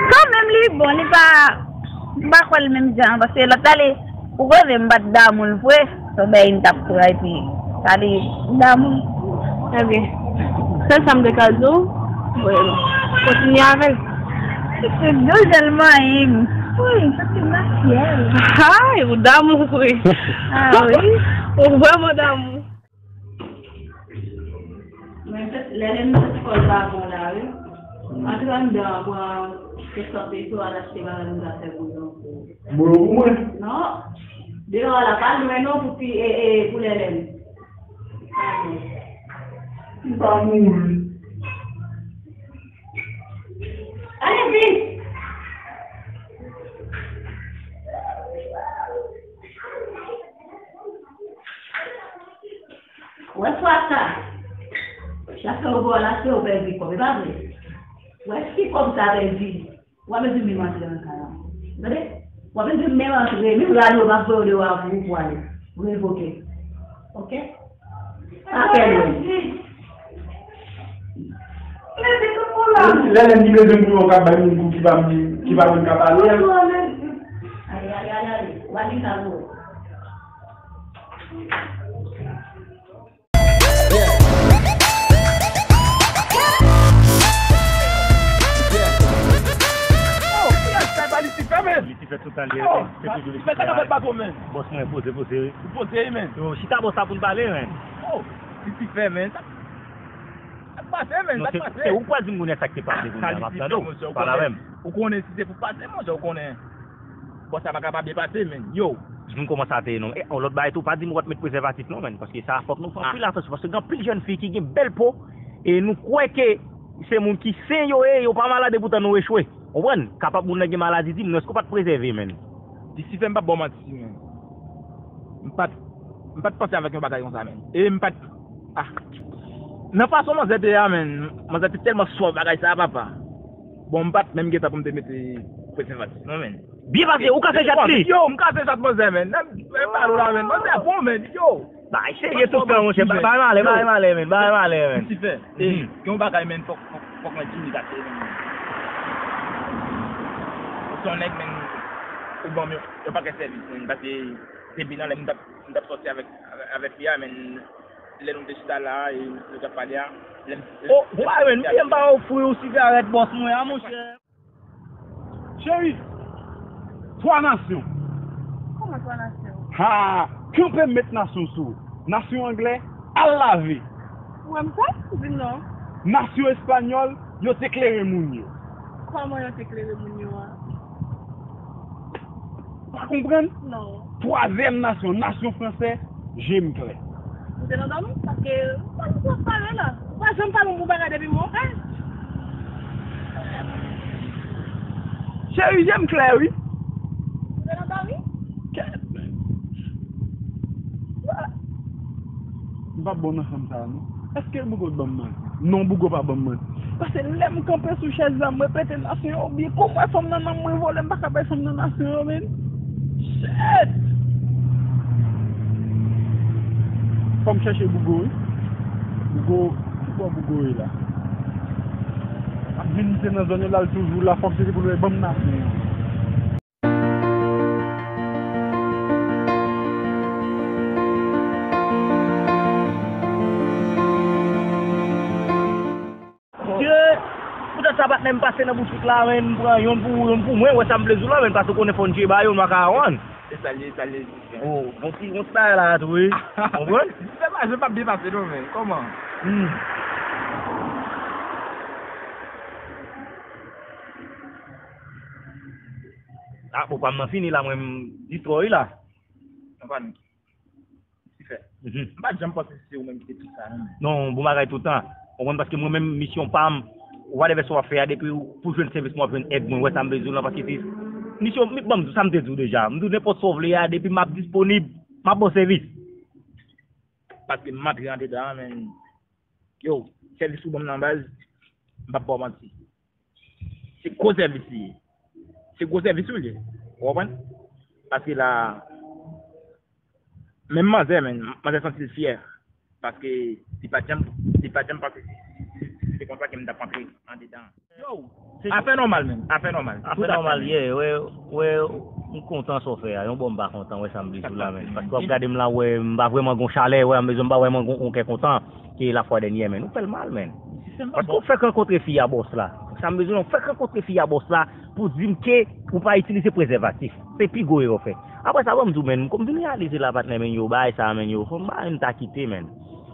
Kanmenm, li bon, li pa, m pa kwè l menm jan, paske lòt la li, ou konnen m pa t damou l vre, se yon bagay m t ap pran epi sa li damou l. Ebyen, sèl sa m te ka di w, kontinye avè l. Se dous jan l manyen m. Wi, se ti masyèl. Ay, ou damou vre. Ah wi. Ou vrèman damou. Men, lè, lè m sot lekòl pa bon la, wi. Antre anndan an, pran kèk sòs peto, al achte bagay nou ta fè bouyon. Bouyon pou mwen? Non. Deyò a la, pa lwen non pou ti, e, e, pou Lèlèn. M pa mouri. Ale vit! Wè fwa sa. Chak fwa ou bò la, se ou pèdi kòb, e pa vre? Wè si kòb sa pèdi, w ap bezwen menm antre nan kay la. Tande? W ap bezwen menm antre, menm rad yo p ap voye w deyò a pou ou pou ale. Revoke. Oke? Apèl yo. Lè, lè li bezwen pou yon k ap bay moun kou ki pa, ki pa konn ka pale a. Ay, ay, ay, ay. W a di sa pou ou. Oh, yes, sa pa li ti fè, men. Li ti fè tout alè, oh, se toujou li ti fè. Bòs mwen poze, poze, wi. Poze, men. Yo, chita bò sa pou n pale, men. Oh, li ti fè, men. Sa, sa k pase, men? Non, sa k pase? Se ou k pral di m kounye a sa k te pase kounye a, m ap tande w. Pale avè m. Ou konnen si se pou pase, monchè, ou konnen. Bòs sa pa ka pa byen pase, men. Yo. M kòmanse a te non. E yon lòt bagay tou, pa di m w ap met prezèvatif non, menn, paske sa fòk nou fè anpil atansyon, paske gen anpil jèn fi ki gen bèl po, e nou kwè ke se moun ki sen yo ye, yo pa malad, epoutan nou echwe. Konprann? Kapab moun nan gen maladi, di m non, èske w pa t prezève, menn? Lisifè, m p ap ba w manti, menn. M pa t, m pa t panse avèk yon bagay konsa, menn. E m pa t, ah. Nan fason manzè te ye a, menn, manzè te tèlman sòf bagay sa a, papa. Bon, m pa t menm gen tan pou m te mete prezèvatif non, menn. Byen pase, ou kase chat li. Yo, m kase chat manzè, menn. Nèg, nèg pale la, menn. Manzè bon, menn. Yo. Bay serye tout tan, monchè. Bay, bay malè, bay malè, menn. Bay malè, menn. Ti fè. E, gen yon bagay, menn, fòk, fòk, fòk mwen di li kase, menn. Ou se yon nèg, menn, ou ban m yon, yon pakèt sèvis, menn. Paske depi nan lè m t ap, m t ap sòti avèk, avèk, avèk li a, menn, lè nou te chita la a, e nou t ap pale a, lè m... Oh, wè, menn, m pa ofri w sigarèt bòs mwen a, monchè. Cheri, twa nasyon. Kòman twa nasyon? Ha! Kanpe m met nasyon sou ou. Nasyon anglè, al lave. Ou wè m kwè? Di m non. Nasyon espanyòl, yo te klere moun yo. Kòman yo te klere moun yo a? Pa konprann? Non. Twazyèm nasyon, nasyon fransè, je m klè. Ou te nan dòmi? Paske ou pa janm pale la. Ou pa janm pale yon bon bagay depi mwen, eh? Cheri, je m klè, wi. Ou te nan dòmi? Kèt, men. M p ap bon nan fanm sa a, non. Èske Bougo t ban m manti? Non, Bougo pa ban m manti. Paske lè m kanpe sou chèz la, m repete nasyon yo byen. Kou m wè fanm nan nan mwen vole, m pa ka bay fanm nan nasyon yo, menn. Shit! Fò m chèche Bougo, wi. Bougo, ki bò Bougo ye la? M ap vin, li te nan zòn yo la, l toujou la. Fò m chèche pou l ban m nasyon yo. Dye, poutèt sa patnè m pase nan boutik la, menn, m pran yonn pou, yonn pou mwen, wè sa m vle di w la, menn, paske w konnen fò n jere ba yo, nou pa ka wonn. E sa l ye, sa l ye. Oh, yon ti, yon ti bagay la tou, wi. Konprann? Fè pa, je p ap byen pase non, menn. Kòman? Hmm. Ah, bon, pa m nan fini la, mwen, m distwè wi la. Anfan, Ti fè. Mhm. M pa t janm panse se ou menm ki te di sa, non. Non, bon bagay tout tan. Ou konprann, paske mwen menm, misyon pa m, whatever sa w ap fè a, depi w, pou jwenn sèvis mwen, w ap jwenn èd mwen, w wè sa m vle di w lan, paske se misyon, mi, bon, m di w sa m te di w deja. M di w nenpòt sa w vle a, depi m ap disponib, m ap ba w sèvis. Paske m antre andedan an, men, yo, sèvis ou ban m nan baz, m p ap ba w manti. Se gwo sèvis li ye. Se gwo sèvis ou li ye. Ou konprann? Paske la, menm manzè, menm manzè santi l fyè. Paske li pa t janm, li pa t janm panse si, si, si se konsa ke m t ap antre andedan. Yo, afè nòmal, menm. Afè nòmal. Afè nòmal, yeah, wè, wè, m kontan sa w fè a. Yon bò m pa kontan, wè sa m vle di w la, menm. Paske w ap gade m la, wè, m pa vrèman gon chalè, wè, m bezwen m pa vrèman gon, gon kè kontan. Ke lafwa dènyè, menn. Ou fè l mal, menn. Paske w fèk rankontre fi a bòs la. Sa m bezwen, w fèk rankontre fi a bòs la pou di m ke ou pa itilize prezèvatif. Se pi gwo erè w fè. Apre sa, ban m di w, menn, kòm m vin reyalize la, patnè, menn, yo, bagay sa, menn, yo, fò m ba, menn, ta kite, menn.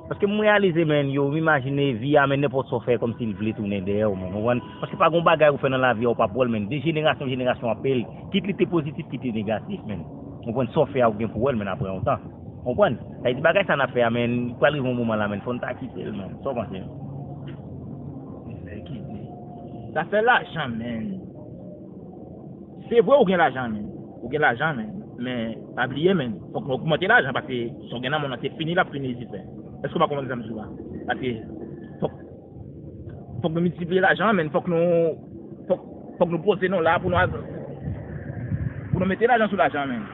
Paske m reyalize, menn, yo, m imajine vi a, menn, nenpòt sa w fè, kòmsi l vle tounen dèyè w, menn, ou konprann? Paske pa gon bagay ou fè nan lavi a, ou p ap wè l, menn. De jenerasyon an jenerasyon, w ap peye l. Kit li te pozitif, kit li negatif, menn. Ou konprann? Sa w fè a, ou gen pou w wè l, menn, apre yon tan. Konprann? Sa vle di bagay sa n ap fè a, menn, pral rive yon moman la, menn, fò n ta kite l, menn. Sa w panse? Sa fè lajan, menn. Se vre ou gen lajan, menn. Ou gen lajan, menn. Men, pa bliye, menn. Fòk nou ogmante lajan, paske sa w gen nan mond lan, se fini, l ap fini, Lisifè. Èske w pa konprann sa m di w la? Paske fòk Fòk nou miltipliye lajan an, menn. Fòk nou, fòk, fòk nou poze nou la pou nou al, pou nou mete lajan sou lajan an, menn.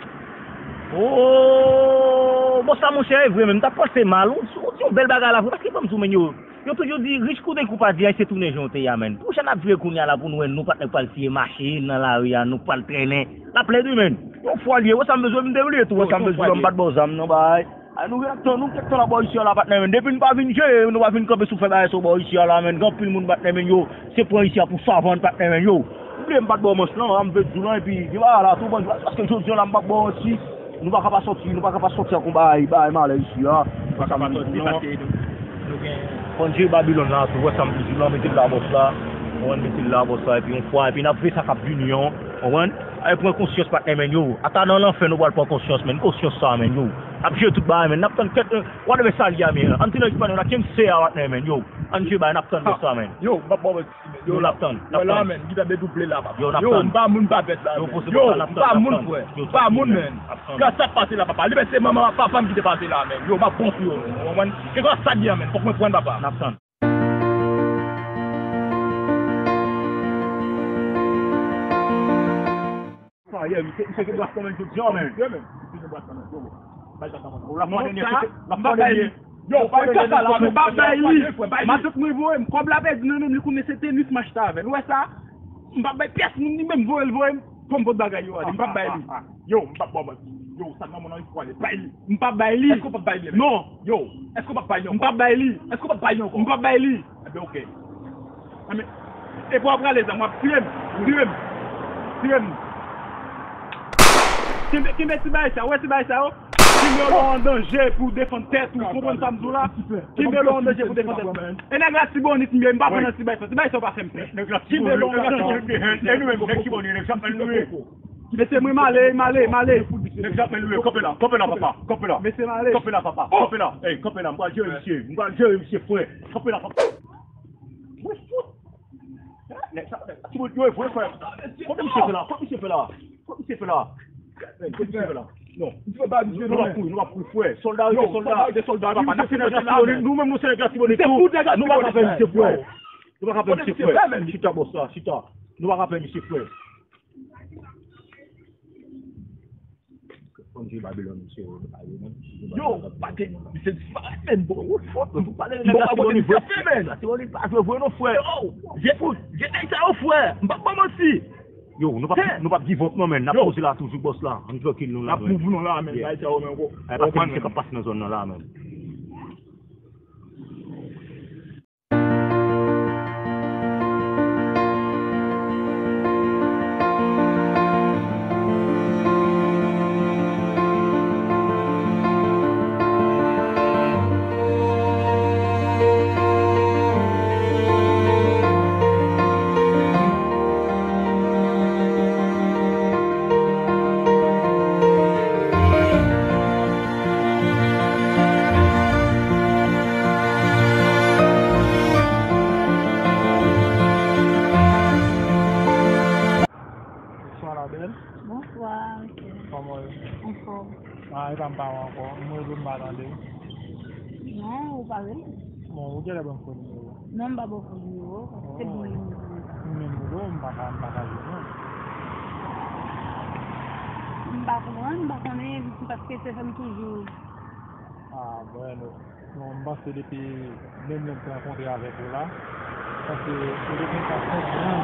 Oh, bon, sa, monchè, e vre, menn. M t ap panse mal. Ou, ou di yon bèl bagay la, vre. Paske, ban m di w, menn, yo, yo toujou di, rich konnen kou pa di, ay, se tounen jan w te ye a, menn. Pwochèn n ap jwe kounye a la pou nou wè, nou patnè pral siye mache nan lari a, nou pral trennen. L ap lèd, wi, menn. Yon fwa l ye, wè sa m bezwen, m te bliye tou, wè sa m bezwen, m pa t ba w zam, non, bay. A, nou gentan, nou gentan la bò isi a la, patnè, menn. Depi n pa vin jere, nou pa vin kanpe sou fè bagay sou bò isi a la, menn. Gen anpil moun, patnè, menn, yo. Se pran isi a pou savann, patnè, menn, yo. Ou bliye m pa t ba w manch lan, a, m vle di w lan, epi, gen bagay la, tou, bon, paske jodi a la, m p ap ba w manti. Nou pa ka pa sòti, nou pa ka pa sòti ak yon bagay, bagay malè isi a. Nou pa ka pa sòti, paske nou, nou gen... Fò n jere Babilòn la, tou, wè sa m vle di w lan, mete l la bòs la. Ou konprann, mete l la bòs la, epi yon fwa, epi n ap veye sa k ap vini an. Konprann? Ay pran konsyans, patnè, men, yo. Ata nan lanfè, nou pral pran konsyans, men. Konsyans sa, men, yo. Ap jere tout bagay, men. N ap tann kèt, whatever sa li a, men. Ann di nan ki patnè, la, King Sey a, patnè, men, yo. Ann jere bagay, n ap tann sa, men. Yo, m ap ba w Yo, n ap tann, n ap tann. Yo, n ap tann. Yo, m pa moun pa bèt la, men. Yo, m pa moun, frè. M pa moun, men. Gras sa k pase la, papa. Li, men, se manman, papa m ki te pase la, men. Yo, m ap bon sou yo, men. Ou konprann? Kèlkeswa sa k gen an, men. Fòk mwen pran, papa. N ap tann. Sa, yeah, misye, misye gen bras kanmenm jodi a, men. Misye gen bras kanmenm, yo. Bay sa kanmenm. L ap mande, l ap mande. Yo, bay sa la, m p ap bay li. Matant mwen voye m. Kòb la pèdi nan men m, li konnen se tenis m achte avè l. Ou wè sa? M p ap bay pyès moun, li menm voye l, voye m. Fò m pot bagay yo ale. M p ap bay li. Yo, m p ap ba w manti. Yo, sa nan moun nan, fò ale. Bay li. M p ap bay li. Èske w p ap bay li? Non. Yo, èske w p ap bay li ankò? M p ap bay li. Èske w p ap bay li ankò? M p ap bay li. Ebyen, oke. Anben, epi w ap rale zam, w ap tire m, tire m, tire m. Kenbe, kenbe ti bagay sa, wè ti bagay sa yo? Kenbe yo an danje pou defann tèt ou, konprann sa m di w la? Kenbe yo an danje pou defann tèt ou. E nèg Latibonit, m pa pran nan ti bagay sa, ti bagay sa yo pa fè m pè. Kenbe yo an danje. E nou menm, Latibonit, nèg sa fè nou ye. Mesye, mwen m ale, m ale, m ale. Nèg sa fè nou ye, kanpe la, kanpe la, papa, kanpe la. Mesye, m ale. Kanpe la, papa, kanpe la. Ey, kanpe la, m pral jere misye, m pral jere misye, frè. Kanpe la, papa. Mwen fout. Nèg sa, nèg sa, ti moun yo e vre, frè. Kote misye fè la? Kote misye fè la? Kote misye fè la? Kote misye fè la? Non. Nou pa kouri, nou pa kouri, frè. Sòlda rete sòlda. Sòlda rete sòlda, papa. Nou se nèg Latibonit, nou menm nou se nèg Latibonit tou. Nou pa ka fè misye, frè. Nou pa ka fè misye, frè. Chita, bòs la, chita. Nou pa ka fè misye, frè. Fò m jwe Babilòn, mesye, yo pa yo menm. Yo, pa te, misye disparèt, men, bon, ou fout, men, pou pale de nèg la, se bon, li pa fè, men. Latibonit pa jwe vre non, frè. Yo, je fout, je nèg sa yo, frè. M p ap ba w manti. Yo, nou p ap, nou p ap give up non, men. N ap poze la toujou, bòs la. Ann trankil nou la, men. N ap move non la, men. Bagay sa yo, men, ko. Ay, pa gen misye k ap pase nan zòn nan la, men. Bonswa, la belle. Bonswa, mesye. Kòman w ye? Anfòm. Ah, e pa m pa w ankò. M rele w, m pa tande w. Non, ou pa rele. Bon, ou genlè ban m fo nimewo. Non, m pa ba w fo nimewo, paske se bon nimewo. Mwen menm tou, m pa ka, m pa ka jwenn ou. M pa konprann, m pa konnen, paske se sa m toujou. Ah, bueno. Bon, m panse depi menm lè m te rankontre avèk ou la, m panse ou te gentan konprann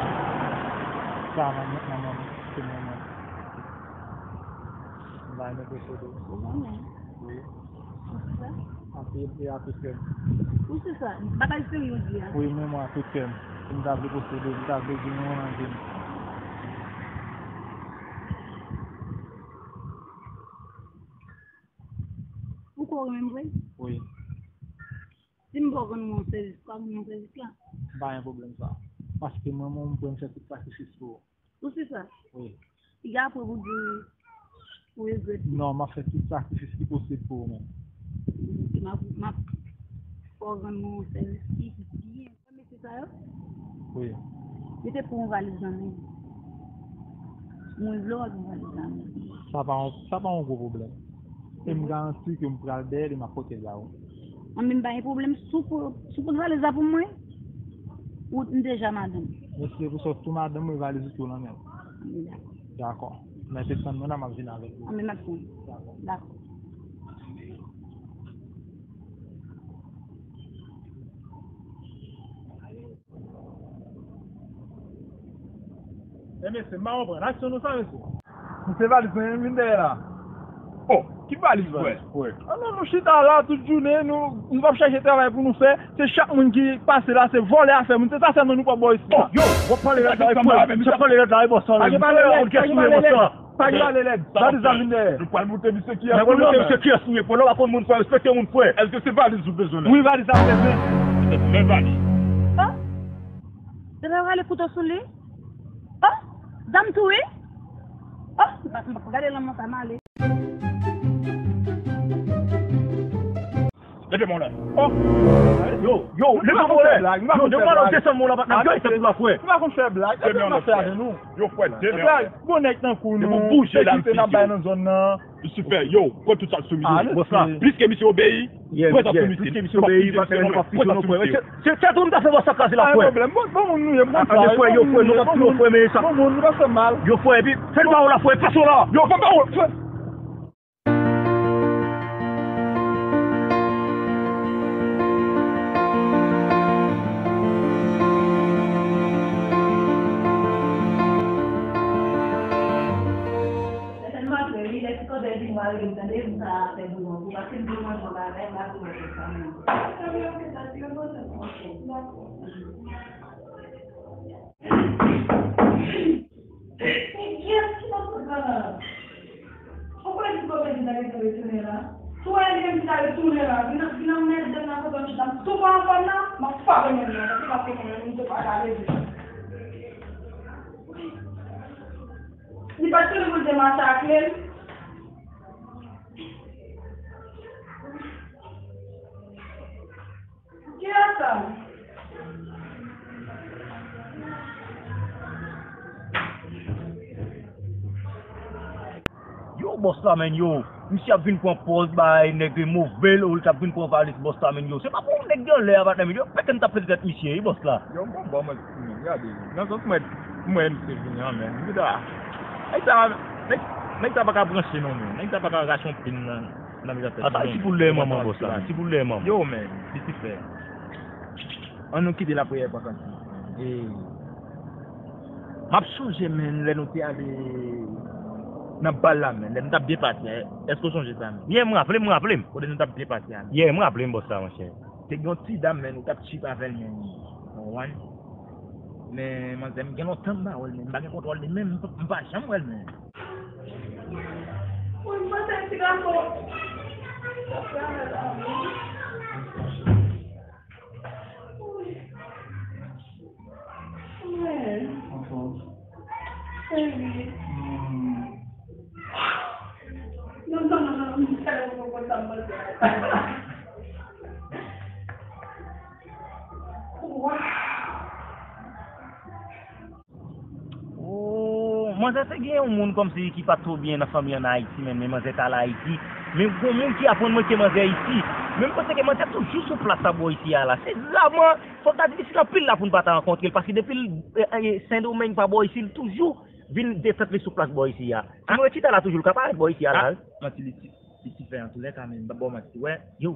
sa manman, manman m te manman m. M pa renmen presede w. Ou renmen? Wi. Ou se sa? Anpil e a tout kè m. Ou se sa? Bagay serye w di a. Wi, men mwen a tout kè m. Si m ta vle posede w, m ta vle di nou an anjen. Ou kwè w renmen m vre? Wi. Si m pa rann ou yon sèvis, ou ka rann mwen sèvis la? M pa gen pwoblèm sa. Paske mwen, mwen, m prè m fè tout sakrifis pou ou. Ou si sa? Wi. Piga apre pou di ou regrèt. Non, m ap fè tout sakrifis ki posib pou ou menm. M ap, m ap fè w rann mwen yon sèvis ki byen. Wè mesye sa yo? Wi. Yo te pran yon valiz nan men m. Mwen vle w ap yon valiz nan men m. Sa pa yon, sa pa yon gwo pwoblèm. E m garanti ke m pral dèyè li, m ap pote l ba ou. An, men m pa gen pwoblèm. Si w po-, si w pote valiz la pou mwen, ou m deja madanm. Mesye, pou sa w tou madanm mwen, valiz ou tou nan men w. An, men dakò. Dakò. Men te tann mwen la, m ap vin avèk ou. An, men m ap tann. Dakò. Dakò. E mesye, m pa konprann. Aksyon nou sa, mesye. Mesye, valiz mwen vin dèyè la. Oh, ki valiz, frè? An non, nou chita la tout jounen, nou, nou p ap chèche travay pou nou fè. Se chak moun ki pase la, se vòlè afè moun. Se sa sèlman nou p ap ba w isit la. Yo, w ap pale rèd la, wi, frè. W ap pale rèd la, wi, bòs la. Pa gen pale rèd, pa gen pale rèd. Valiz la vin dèyè. Nou pral montre misye kiyès nou ye, men. Misye kiyès nou ye, frè. Lè w pa konn moun, fò w respekte moun, frè. Èske se valiz ou bezwen la? Wi, valiz la m bezwen. Men valiz. Ah? Depi w rale kouto sou li? Ah? Zam tou, wi? Oh, m pa, m pa gade lanmò sa, m ale. Leve men w la. Oh. Yo, yo, leve men w la. Yo, devan la, desann men w la, patnè. Yo, e tankou la, frè. Nou pa konn fè blag. Leve men w la, frè. Yo, frè, leve men w la. Bon nèg tankou nou. Depi w bouje la, m fini. N ap bay nan zòn nan. Lucifer, yo, pran tout sa sou misye. Bòs la. Plis ke misye obeyi, pran sa sou misye. Plis ke misye obeyi, pa fè nou pa fè nou, frè. Se, se tèt ou nou ta fè bòs la kraze la, frè. Bon, bon moun nou ye, bon frè, yo, frè, nou pa fè mal. Yo, frè, epi fè l pa ou la, frè, pase w la. Yo, fè pa ou, frè. Lè sèl m ap fè, wi, lè ti kòbèy vin mare m, tande, m ka fè bouyon pou, paske m te manje yon bagay, m ap di mwen fè sa menm. Sa vle yo fè sa, ti yo poze m, ok, dakò. Men kiyès ki nan kote la? Ou konnen ti kòbèy vin ta gentan retounen la? Tou wè li menm ki ta retounen la, vin, vin anmède m nan kote m chita, m tou pa anfòm la, m ap frape nèg la, paske m ap fè mwen menm, m tou pa ka leve. Li pa t konnen pou l te masakre m. Kiyès sa? Yo, bòs la, menn, yo. Misye ap vin pran pòz bay nèg move l, ou l t ap vin pran valiz bòs la, menn, yo. Se pa pou nèg gen lè a, patnè, men yo pete m t ap pete tèt misye, wi, bòs la. Yo, m konn bò mwen, gade. Nan sans mwen, mwen, misye vini an, men. M di, ah, nèg sa, nèg, nèg sa pa ka branche, non, men. Nèg sa pa ka rache yon pin nan, nan mitan tèt li, non. Ata, ti boul lè manman, bòs la. Ti boul lè manman. Yo, men, Lucifer. An nou kite lapriyè pa kanti. E, m ap chonje, men, lè nou te ale nan bal la, men, lè nou t ap byen pase a. Èske w chonje sa, men? Yeah, m raple m, m raple m. Kote nou t ap byen pase a, men. Yeah, m raple m, bòs la, monchè. Te gen yon ti dam, men, nou t ap chip avè l, men. Ou konprann? Men, manzè, m gen lontan m pa wè l, men. M pa gen kontwòl li, men. M pa, m pa janm wè l, men. Wi, m panse ti gason. Wi. Anfòm. Cheri. Hmm. Non, non, non, non, m tèlman kontan sa m panse. Wow. Oh, manzè te gen yon moun kòmsi ki pa t twò byen nan fanmi an Ayiti, men, men manzè t al Ayiti. Men gon moun ki aprann mwen ke manzè isi. Men m panse ke manzè toujou sou plas sa bò isi a la. Se vrèman, fòk ta difisil anpil la pou n pa ta rankontre l, paske depi l, eh, eh, Sendomeng pa bò isi, l toujou vin desann li sou plas bò isi a. Si nou rete chita la toujou, l ka parèt bò isi a la. Ah, manti li ti, li ti fè antoulèka, men m pa ba w manti. Wè, yo,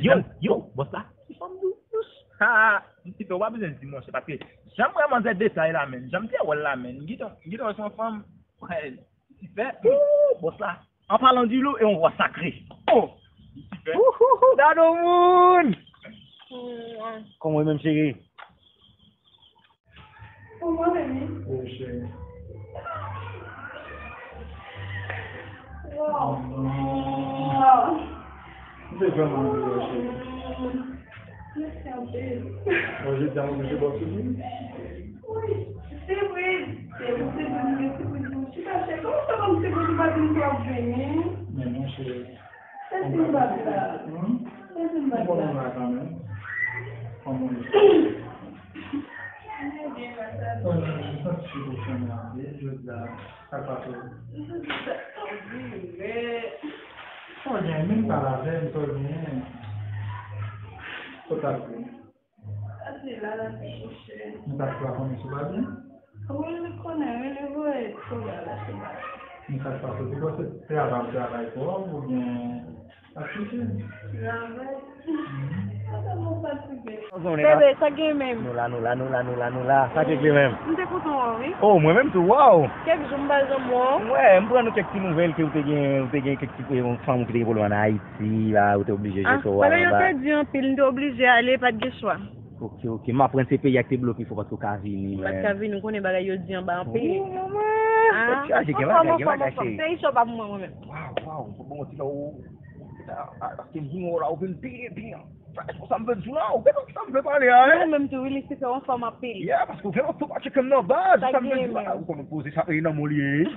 yo, yo, bòs la. Ti fanm dous. Ha, m ti fè, w pa bezwen di, monchè, paske jan m wè manzè detay la, men, jan m te wè l la, men, m gentan, m gentan wè se yon fanm, wè, ti fè. Wouh, bòs la. En parlant du loup, e yon vwa sakre. Oh, ti fè. Wouhouhou, gade yon moun. Kòman w ye menm, cheri? Pou mwen, baby. Wi, cheri. Wow. Mm. Wow. M te vrèman anvi wè w, cheri. Mèsi anpil. Bon, jodi a, mwen oblije ba w sipriz. Wi, sipriz. Se yon sipriz, men sipriz pou chita, cheri. Kòman w fè ban m sipriz, ou pa di m si w ap vini? Men non, cheri. Sèten bab la. Hmm? Sèten bab la. Bon, la kanmenm. Kòman w ye? Mwen byen, grâce à Dieu. Mwen santi cheve w fennen anpil jodi a. Sa k pase w? M santi tèt mwen vire. Sa w genyen? Menm pale avè m, sa w genyen? Sa w t ap di? Ase la, la te kouche. Nou ta plafonne sou babyen? Wi, li konnen, wi, li voye tou la, la, sou babyen. Men sa k pase, se kwa se travay ou travay twòp oubyen ap kouche? Travay. Mhm. Sa tèlman fatige. Bebe, sa gen menm? Nou la, nou la, nou la, nou la, nou la. Sa k regle menm? M te kontan wè w, wi. Oh, mwen menm tou, waw! Kèk jou m pa janm wè w. Wè, m pran nou kèk ti nouvèl ke ou te gen, ou te gen kèk ti, yon fanm ou ki te gen pwoblèm ann Ayiti. Si la, ou te oblije jete w ale anba. Ah, yo te di anpil, m te oblije ale, pa t gen chwa. Ok, ok. M aprann se peyi a ki te bloke fò paske w ka vini, men. M pa t ka vini, ou konnen bagay yo di anba anpil. Ou, manman, tèt chaje, gen bagay, gen bagay, cheri. Peyi sa pa pou mwen, mwen menm. Waw, waw, bon, bon, ti la, ou, ou, ah, ah, paske m vin wè w la, ou vin pi, pi, sa m vle di w la, ou genlè sa m vle pale a, hein? Mwen menm tou, wi, li se fè w anfòm anpil. Yeah, paske ou genlè tou pa tcheke m nan baz, sa m vle di w la, ou konn poze sa, e nan mwen li ye.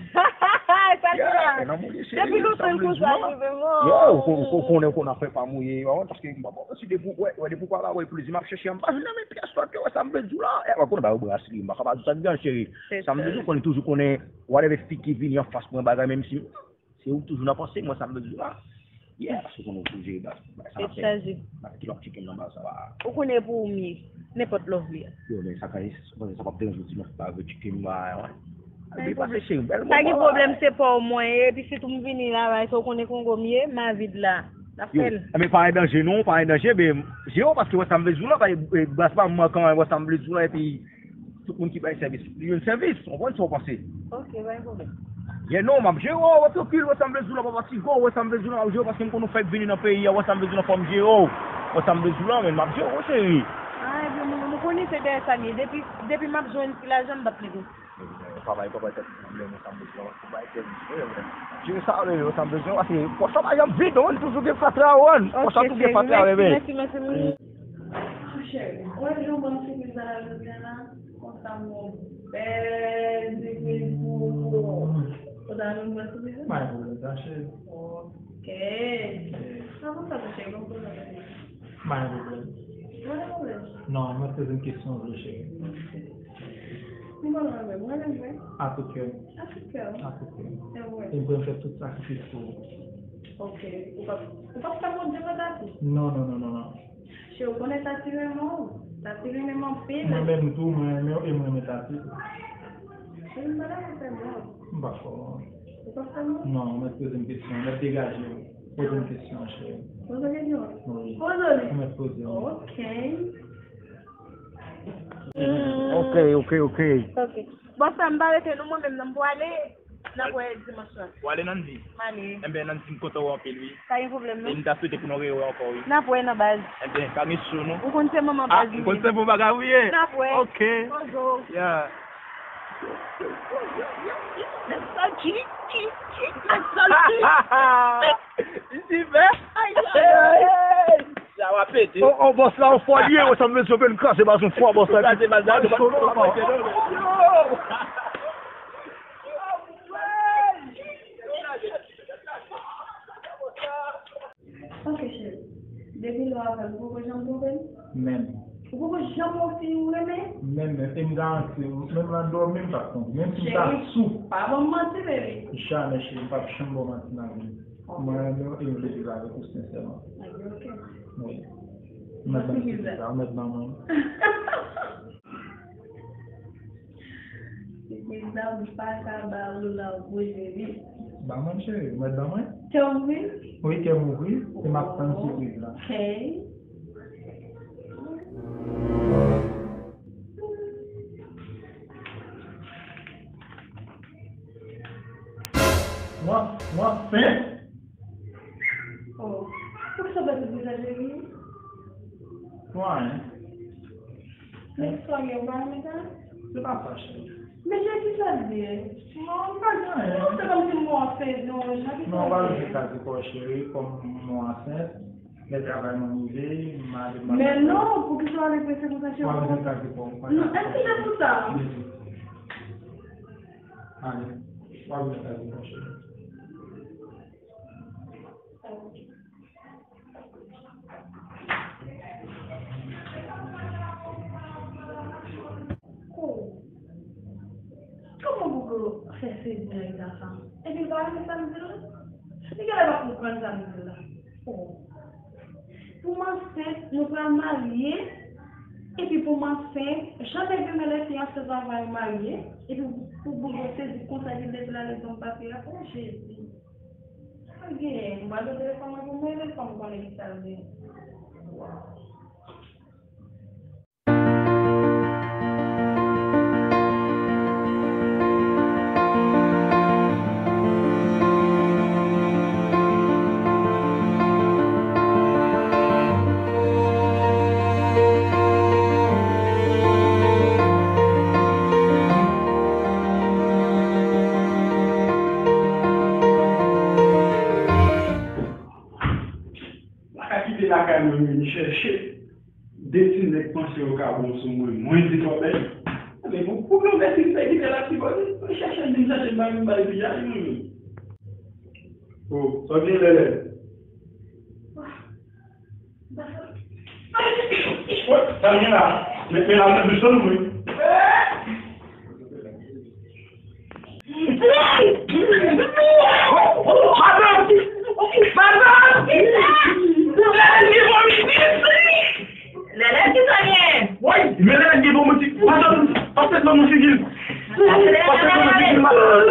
Yeah, nan mouye cheri, depi lontan l konsa li menm. Yo, ou konnen, ou konnen afè pa mouye yo, paske m pa bon si depi ou wè, depi ou pa la wè plezi m ap chèche, m pa vin nan men pyès lòt yo, wè sa m vle di w la. E pa konnen ba yo brasri, m pa ka pa di sa k gen cheri. Sa m vle di w konnen toujou konnen whatever fi ki vini anfas mwen bagay menm si se ou toujou nan panse mwen sa m vle di w la. Yeah, paske konnen ou toujou jere bagay sa n ap fè. Tèt chaje. Ki lòt chicken nan ba sa. Ou konnen pou ou m ye. Nenpòt lè w vle. Yo, men sa ka, sa p ap deranje w ti mwen pa vle chicken ba. Pa gen pwoblèm. Pa gen pwoblèm, se pa w mwen ye, epi sitou m vini la, bay, sa w konnen Kongo m ye, m avid la. N ap fè l. Enben, pa gen danje non, pa gen danje, men, Jero, paske wè sa m vle di w la, pa, e, baz pa m manke anyen, wè sa m vle di w la, epi tout moun ki bay sèvis, li jwenn sèvis, w konprann sa w panse. Ok, pa gen pwoblèm. Yeah, non, m ap jere w, wè trankil, wè sa m vle di w la, pa fatige w, wè sa m vle di w la, m ap jere w, paske m konn ou fèk vini nan peyi a, wè sa m vle di w la, fò m jere w, wè sa m vle di w la, men m ap jere w, cheri. Ah, ebyen, mwen, mwen konnen se dèyè sa m ye, depi, depi m ap jwenn ti lajan, m p ap negosye. Yo pa bay, pa bay tèt pwoblèm, sa m bezwen, pa bay tèt pwoblèm. Jere sa w vle, yo, sa m bezwen, paske pòch la pa janm vid, non, toujou gen fatra, wan. Pòch la toujou gen fatra, bebe. Mèsi, mèsi, mèsi. Cheri, wè jan w ban m sipriz la jodi a la, konsa m gon bèl sipriz pou ou. Ou ta renmen m ban sipriz la? Pa gen pwoblèm, sa, cheri. Ok. Sa konsa, cheri, ban m poze w kesyon. Pa gen pwoblèm. Pa gen pwoblèm. Non, mwen poze m kesyon, vre, cheri. Mwen renmen, mwen renmen. A tout kè. A tout kè. A tout kè. Se vre. E m prè m fè tout sakrifis pou ou. Ok. Ou p ap, ou p ap fè Bondye fè tati? Non, non, non, non, non. Cheri, ou konnen tati renmen w. Tati renmen m anpil. Mwen menm tou, mwen renmen w e mwen renmen tati tou. Cheri, m pa dakò fè mò. M pa fè mò. Ou p ap fè mò? Non, ou mèt poze m kesyon. Ou mèt degaje w. Poze m kesyon an, cheri. Poze kesyon an? Wi. Poze li. Ou mèt poze l. Ok. Ok, ok, ok. Ok. Bon, frè m, pa rete non, mwen menm nan m pwale. N ap wè dimanch la. W ale Nandy? M ale. Enben, Nandy, m kontan wè w anpil, wi. Pa gen pwoblèm, non. E m ta swete pou nou rewè ankò, wi. N ap wè nan baz. Enben, pa gen cho, non. Ou konn se manman baz ou ye. Ah, m konn se bon bagay ou ye. N ap wè. Ok. Bonjou. Yeah. Nèg sa G, G, G, nèg sa G. Isi vè. Ay, ay, ay. Sa w ap pete. Oh, oh, bòs la, yon fwa li ye, wè sa m vle di, yo vin kraze baz yon fwa, bòs la. Kraze baz la, yo pa t konn pete, non. Ok, cheri. Depi lè w avè l, ou poko janm twonpe l? Menm. Ou poko janm wè yon fi ou renmen? Menm, menm. E m garanti w, menm nan dòmi, m p ap twonpe. Menm si m ta sou. Cheri, pa ban m manti, baby. Jamè, cheri, m p ap janm ba w manti nan vi m. Ok. Mwen renmen w e m vle viv avèk ou sensèman. Ebyen, ok. Wi. Ou mèt ban m sipriz la, ou mèt ban mwen. Sipriz la, m pa ka ba ou l la, ou poze li. Ba mwen, cheri, ou mèt ban mwen. Kè w ouvri? Wi, kè m ouvri, e m ap tann sipriz la. Ok. Mwen, mwen ansent. Oh, poukisa w pa di sa, cheri? Pou anyen. Men istwa gen ou pa renmen sa? Se pa sa, cheri. Men cheri, ki sa l di? Non, m pa di anyen. Ou se kòmsi m wè w ap fè yon jan ki... Non, w pa bezwen kraze kò w, cheri, kòm mwen ansent. Lè travay mwen rive, m ale, m... Men non, poukisa w ale prese konsa, cheri? W pa bezwen kraze kò w, m pa... Non, èske se pou sa? Ale, w pa bezwen kraze kò w, cheri. Kòman Bougo fè sezi nan eta sa? Epi l pa renmen sa m di l la? Li genlè pa konprann sa m di l la. Oh. Pou m ansent, nou pral marye. Epi pou m ansent, jan nèg yo renmen lè fi ansent la va yo marye. Epi pou Bougo sezi konsa epi l leve l ale ban m papye a. Oh, Jezi. Sa l genyen? M pral mete telefòn mwen pou mwen, telefòn mwen konnen ki sa l genyen. Waw. Pa ka kite lakay mwen vin chèche de ti nèg panse yo ka bon sou mwen, mwen di kòbèy. Men pou, pou blòdè si m te kite la ti bò, li chèche l, li chèche l, m pa menm ba l piyay, mwen menm. Oh, sa w gen, Lèlè? Wè, sa l gen la? Men, men la, men, men, men, men. Madanm! Madanm! Lèlè vomiti! Lèlè, kisa gen? Woy, men Lèlè gen vomiti. Madanm, pase dlo nan figi l. Pase dlo nan figi l, madanm.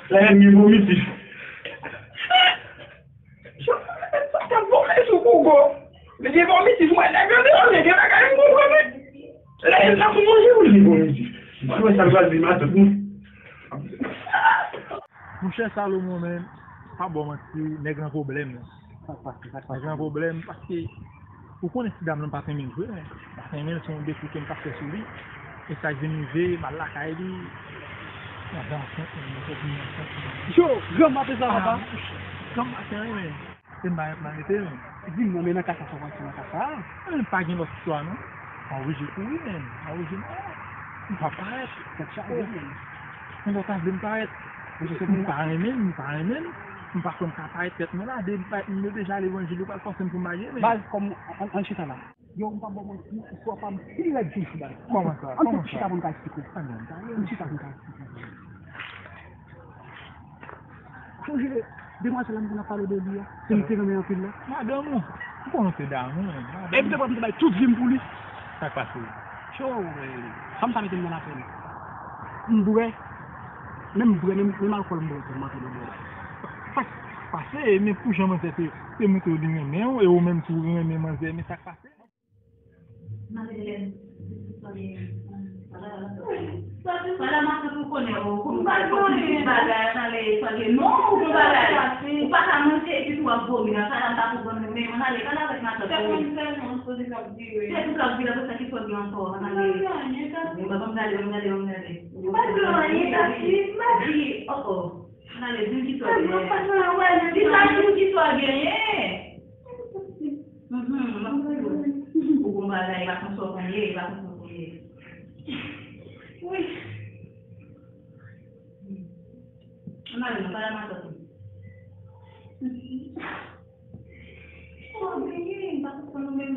Lèlè gen vomitif. Sa k ap vomitif sou kougo. Li gen vomitif, mwen, nèg yo deyò, li gen bagay m konprann. Lè l ap manje, wi, li gen vomitif. M pa wè sa l pral di matant, non. Monchè Salomon, men, pa ba w manti, nèg lan pwoblèm. Sa k pase, sa k pase? Nèg lan pwoblèm, paske ou konnen ti dam lan pa t renmen l vre, men. Pa t renmen l, se yon defi ke m t ap fè sou li. E sa k vin rive, m al lakay li. Madanm ansent, men, mwen fè vini ansent. Yo, granm maten sa, papa? Ah, monchè, granm maten, wi, men. Se m pa ret, m pa rete, men. Di m non, men nan ka sa, sa w pral fè nan ka sa a? Men pa gen lòt chwa, non. Mwen oblije kouri, men. Mwen oblije, non. M p ap parèt. Tèt chaje, men. Men lè w ta vle m parèt. Monchè, se pou m pa renmen l, m pa renmen l. M pa kwè m ka parèt tèt mwen la. Depi m parèt, m yo deja levanjil, yo pral fòse m pou m marye, men. Baz, kòm, ann, ann chita la. Yo, m p ap ba w manti, istwa pa m pi rèd toujou, baz. Kòman sa? Ann fè ti chita pou m ka eksplike w. Ann chita pou m ka eksplike w. Sonje demwazèl la m konn ap pale w de li a, ke m te renmen anpil la. Madanm ou? M konnen w te damou, men. Epi depi m te bay tout vi m pou li. Sa k pase? Cho, fanm sa mete m nan lapèn. M bwè, menm bwè, menm, menm alkòl m bwè, m antre nan bwè. Sa k pase? Men pou jan manzè te, te montre w li renmen w, e ou menm tou ou renmen manzè, men sa k pase? Madelèn, madanm, madanm, madanm, ou konnen, ou konnen, ou konnen bagay, ann ale, sòti, non, ou gon bagay. Ou pa ka manje, epi tou w ap vomi, nan sa la, m pa konprann nou, men, ann ale, pale avèk matant ou. Tèt mwen sèlman, poze k ap vire. Tèt ou k ap vire, apre sa, kisa w gen ankò, ann ale. Mwen pa gen anyen, tati. Bon, ban m gade, ban m gade, ban m gade. Ou pa gen anyen, tati, m pa di. Di, oh, oh. Ann ale, di m kisa w genyen. Di sa, di m kisa w genyen. Mhm, m ap di w. Ou gon bagay, e pa konsa w konn ye, e pa konsa w konn ye. Wi. Ann ale, non, pale a matant ou. Ou bliye, m pa konprann ou menm.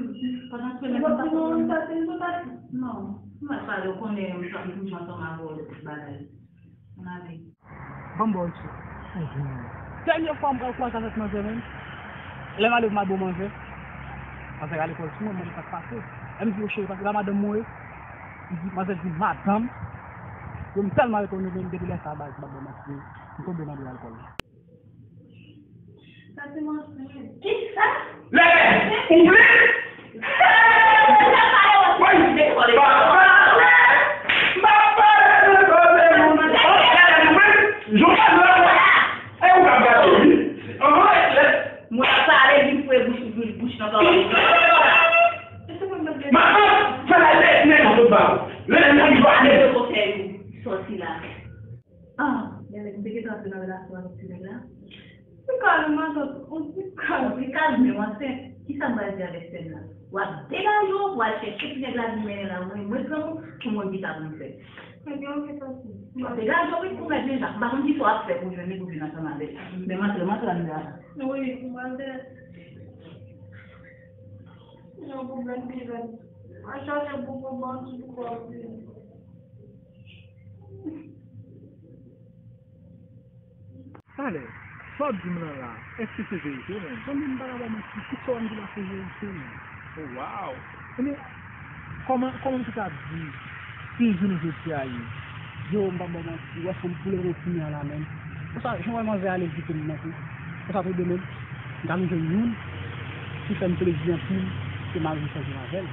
Pandan semèn, m pa konprann. Non, m ap pale, ou konnen, m toujou ansanm avè w, tout bagay. Ann ale. Ban m ba w yon ti. Dènye fwa m pral kwaze avèk manzè menm. Lè m ale pou m al ba w manzè, manzè rale kò l sou mwen, m mande sa k pase. Lè m di yo cheri, paske pa madanm mwen ye. Li di, manzè di madanm. Yo, m tèlman rekonèt menm depi lè sa a, baz, m pa ba w manti, m tonbe nan dlo alkòl. Sa se manti. Kisa? Lè ou vle? Woy, papa, m ap pale de koze moun. Jan w pale la, e ou k ap gate, wi. Anhan, lè. Mwen ap pale, li fwe bouch, bouch, bouch nan pawòl. Matant, fè la tèt nèg an sot ba ou. Lè nèg nan jwannen. Sòti la. Ah, Lèlè, m te gentan antre nan relasyon avèk ti nèg la. Ou kalme, matant, ou kalme. Ou kalme, m ansent. Kisa m pral di avèk sè m la? W ap degaje w, w al chèche ti nèg la vin mennen la, mwen, mwen granmoun, pou mwen ki sa pou m fè. Ebyen, oke, tanpri. W ap degaje w, wi, pou mèt deja. M pa konn kisa w ap fè pou jwenn li, pou vin ansanm avè l. Men m antre, m antre anndan. Wi, m antre. Yon pwoblèm ki rèd. Mwen chache pou konprann ki pwoblèm. Talè, sa w ap di m lan la, èske se verite menm? Zanmi m, m pa ka ba w manti, tout sa w ap di la se verite menm. Oh, waw! Ebyen, kòman, kòman m te ka di, si jounen jodi a ye? Yo, m pa ba w manti, w wè fanm koulè mwen kounye a la menm. Konsa, jan w wè manzè ale kite m nan tou. Konsa tou demen, m ta vin jwenn youn ki fè m plezi anpil, ke m al vin fè jèn avè l.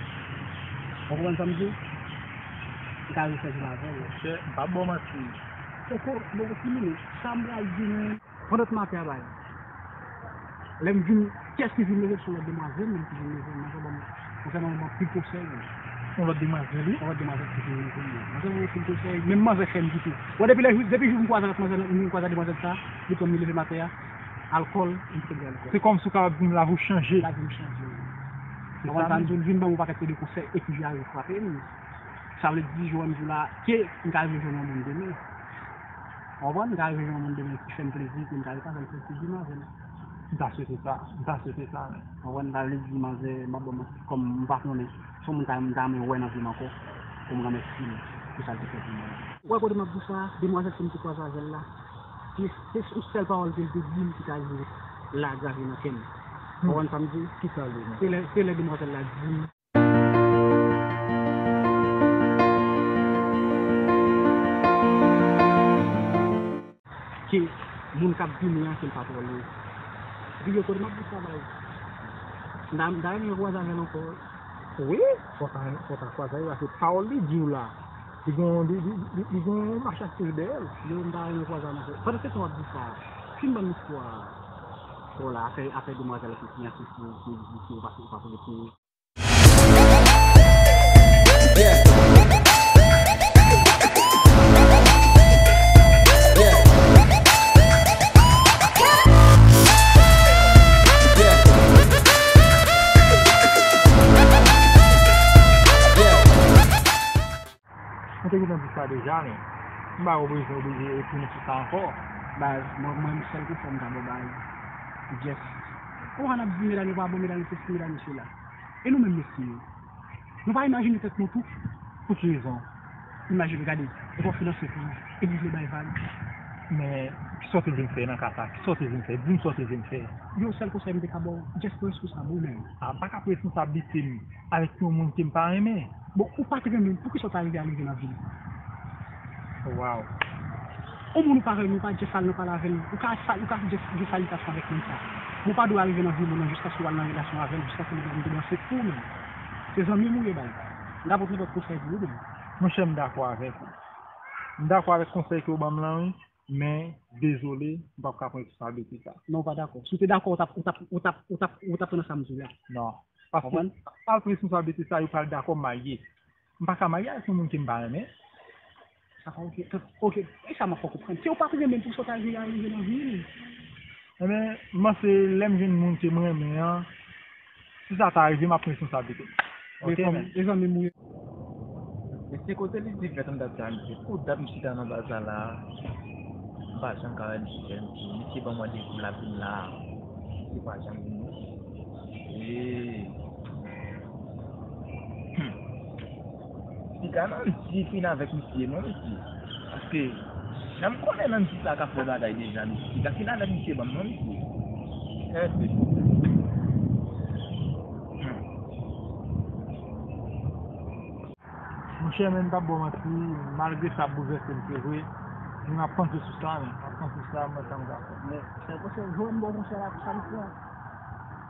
Ou konprann sa m di w? M ka vin fè jèn avè l. Monchè, m p ap ba w manti. Poko, m poko fini, men sa m pral di nou. Pandan t maten a bay. Lè m vin, kiyès ki vin leve sou lòt demwazèl, menm ki vin leve, mwen, bon, mwen fè nan moman pi konsèy. Yon lòt demwazèl, wi. Yon lòt demwazèl ki vin nan kounya. Manzè voye fil konsèy, menm manzè fè m di tou. Bon, depi lè, depi jou m kwaze avèk manzè, m kwaze a demwazèl sa, li pran m, li leve maten a, alkòl, m kite bwè alkòl. Se kòmsi w kapab di m lavi w chanje. Lavi m chanje, wi. Se sa menm. Ou konprann sa m di w, l vin ban m yon pakèt de konsèy, epi jan yo frape m. Sa vle di, jou an jou la, ke m ka rive jwenn yon moun demen. Ou konprann? M ka rive jwenn yon moun demen ki fè m plezi, ke m ka rive fè m plezi di manzè. M ta swete sa, m ta swete sa, men. Ou konprann? M ta vle di manzè, m ap ban manti, kòm m pa konnen. Se yon moun ta, m ta renmen wè nan vi m ankò, pou m ranmèsye l pou sa l te fè pou mwen. Ou wè kote m ap di sa, demwazèl ke m te kwaze avè l la, se, se yon sèl pawòl ke l te di m ki ta rive lage nan kè m. Ou konprann sa m di? Ki sa l di? Se lè, se lè demwazèl la di m, ke moun k ap vini an, ke l pa twò lwen. Epi gen kote m ap di sa bay. M ta, m ta renmen kwaze avè l ankò. Wi, fò w ta, fò w ta kwaze avè l, paske pawòl li di w la, li gen, li, li, li, li gen yon mach a swiv dèyè l. Yo, m ta renmen kwaze avè l ankò. Pandan se tan w ap di sa, fin ban m istwa sa w la, afè, afè demwazèl ki, ki ansiste, ki egziste, ou pa, ou pa konnen ki Mwen te gentan di sa deja, men m pa wè bezwen oblije retounen sou sa ankò. Baz, mwen, mwen, sèl konsèy m ka ba w, baz, Jeff, ou konn ap di medam yo pa bon, medam yo sesi, medam yo sela. E nou menm mesye yo, nou pa imajine tèt nou tou? Pou ki rezon? Imajine, gade, e konfidanse pou ou, epi vle bay vag. Men, kisa w te vin fè nan ka sa? Kisa w te vin fè? Di m sa w te vin fè. Yon sèl konsèy m te ka ba w, Jeff, pran responsab ou menm. A, m pa ka pran responsablite m avèk yon moun ke m pa renmen. Bon, ou pa t renmen l, poukisa w ta rive a rive nan vi l? Waw. Yon moun ou pa renmen, ou pa Jeff al nan pale avè l, ou ka sa, ou ka Jeff gen salitasyon avèk moun sa. Bon, ou pa dwe rive nan vi moun nan jiskaske w al nan relasyon avè l, jiskaske moun nan vin branche pou ou menm. Se zanmi m ou ye, baz. M ka pote nenpòt konsèy pou ou menm. Monchè, m dakò avèk ou. M dakò avèk konsèy ke w ban m lan, wi. Men, dezole, m p ap ka pran responsablite sa. Non, ou pa dakò. Si w te dakò, ou t ap, ou t ap, ou t ap, ou t ap, ou t ap pran nan sa m di w la. Non. Paske, konprann? Al pran responsablite sa, yo pral dakò marye. M pa ka marye avèk yon moun ke m pa renmen. Sa pa oke. Oke. E sa m ap fè w konprann. Si w pa t renmen l, poukisa w ta vle al rive nan vi l? Ebyen, m panse lè m jwenn moun ke m renmen an, si sa ta rive, m ap pran responsablite m. Oke, men. Mezanmi, mezanmi, m wi. Mesye, kote Lizivèt anndan sa, mesye? Pou dat m chita nan baz la la, m pa janm ka wè Lizivèt, mesye. Mesye ban m randevou l ap vin la. Mesye pa janm vini. Ee. Hmm. Piga Nancy fin avèk misye, non, mesye. Paske, jan m konnen Nancy sa ka fè bagay deja, mesye. Piga fin avèk misye, ban m, non, mesye. Trè trist. Hmm. Monchè, men m p ap ba w manti, malgre sa ap boulvèse m, se vre, men m ap panse sou sa, men m ap panse sou sa, m wè sa m ka fè. Men, se konsa, jwenn bon konsèy la, sa m pran.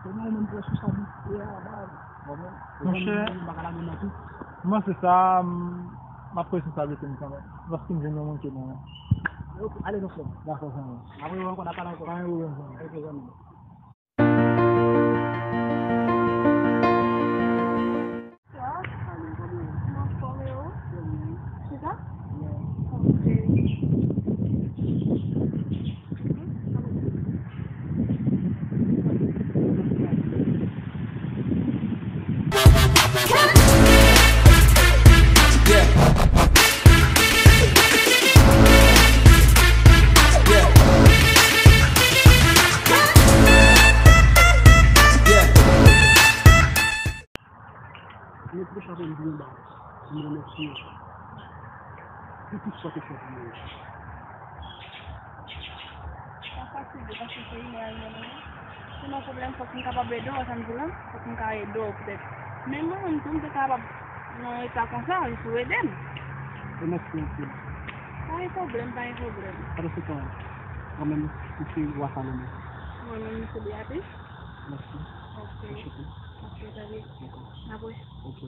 Se mwen menm ki responsablite a, baz. Bon, men, monchè, m pa ka lage nan tou. M panse sa, m, m ap pran responsablite m kanmenm. Lòske m jwenn yon moun ke mwen. Ok, ale, non, frè m. Dakò, zanmi. Apre, w ankò, n a pale ankò. Pa gen pwoblèm, zanmi. Ok, zanmi. Bonsoir. Anfòm, e ou? Chita? Ok. Mwen te chante m pou yon bagay. M remèsye w pou tout sa w te fè pou mwen. Sa fasil, paske se imaj mwen, non. Si m gen pwoblèm, fòk m kapab ede w, sa m di w la, fòk m ka ede w, petèt. Men mwen menm tou, m te kapab nan eta konsa, jis ou ede m. Remèsye w anpil. Pa gen pwoblèm, pa gen pwoblèm. Pandan se tan, mwen menm, m se Wa Salomon. Mwen menm, m se Beatrice. Mèsi. Ok. Anchante. Ok, tande. Dakò. N ap wè. Ok.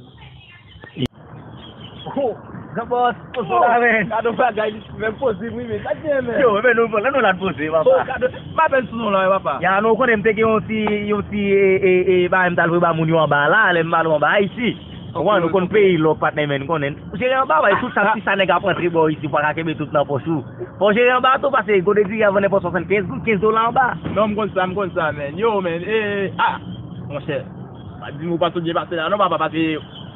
Oh, Gran Bòs, poze w la, men. Gade yon bagay, li menm poze m, wi, men. Sa k gen, men? Yo, men nou, lè nou la n poze, papa. Oh, gade, m apèn sou non la, wi, papa. Ya, nou konnen m te gen yon ti, yon ti, e, e, e, bagay m t al voye ba moun yo anba la, lè m al anba Ayiti. Ou konprann, nou konn peyi lòk patnè, men nou konnen. Jere anba, bay tout sa, si sa nèg ap rantre bò isi, ou pa ka kenbe tout nan pòch ou. Fò jere anba tou, paske kote diri a vann nenpòt swasannkenz goud, kenz dola anba. Non, m konn sa, m konn sa, men. Yo, men, e, a, monchè. Pa di m ou pa sot byen pase la, non, papa, paske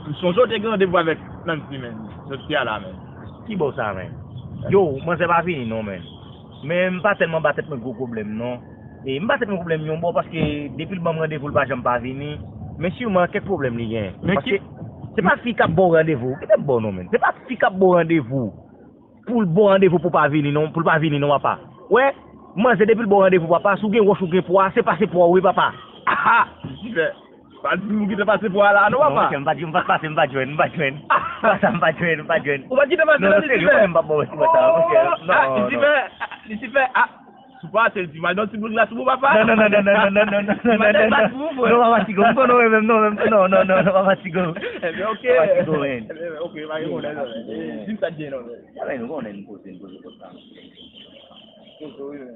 m sonje w te gen randevou avèk Nancy, men. Jodi a la, men. Ki bò sa, men? Yo, manzè pa vini, non, men. Men m pa tèlman ba tèt mwen gwo pwoblèm, non. E m pa tèt mwen pwoblèm yon bò, paske depi l ban m randevou, l pa janm pa vini. Men siman, kèk pwoblèm li gen. Men paske ki se pa fi k ap ba w randevou. Kite m ba w, non, men. Se pa fi k ap ba w randevou. Pou l ba w randevou pou pa vini non, pou l pa vini non, papa. Wè, manzè depi l ba w randevou, papa, si w gen wòch ou gen pwa, se pase pwa w wi, papa. Aha! Lucifer, pa di m ou kite pase pwa la non, papa. Non, monchè, m pa di, m pa pase, m pa jwenn, m pa jwenn. Papa, m pa jwenn, m pa jwenn. Ou pa kite pase non, Lucifer. Non, non, serye, m pa ba w mèsi, papa, monchè. Non, non. Lucifer, Lucifer, a. Sou pa, se di, m al nan ti boul glas pou ou, papa. Non, non, non, non, non, non, non, non, non, non, non, non, non, papa Tigo, m konnen w menm, non, menm, non, non, non, non, papa Tigo. Ebyen, ok. Papa Tigo, men. Ebyen, ok, pa gen pwoblèm, non, men. Di m sa k gen, non, men. Ebyen, nou konnen, nou poze, nou poze pòt la. Poze, wi, men.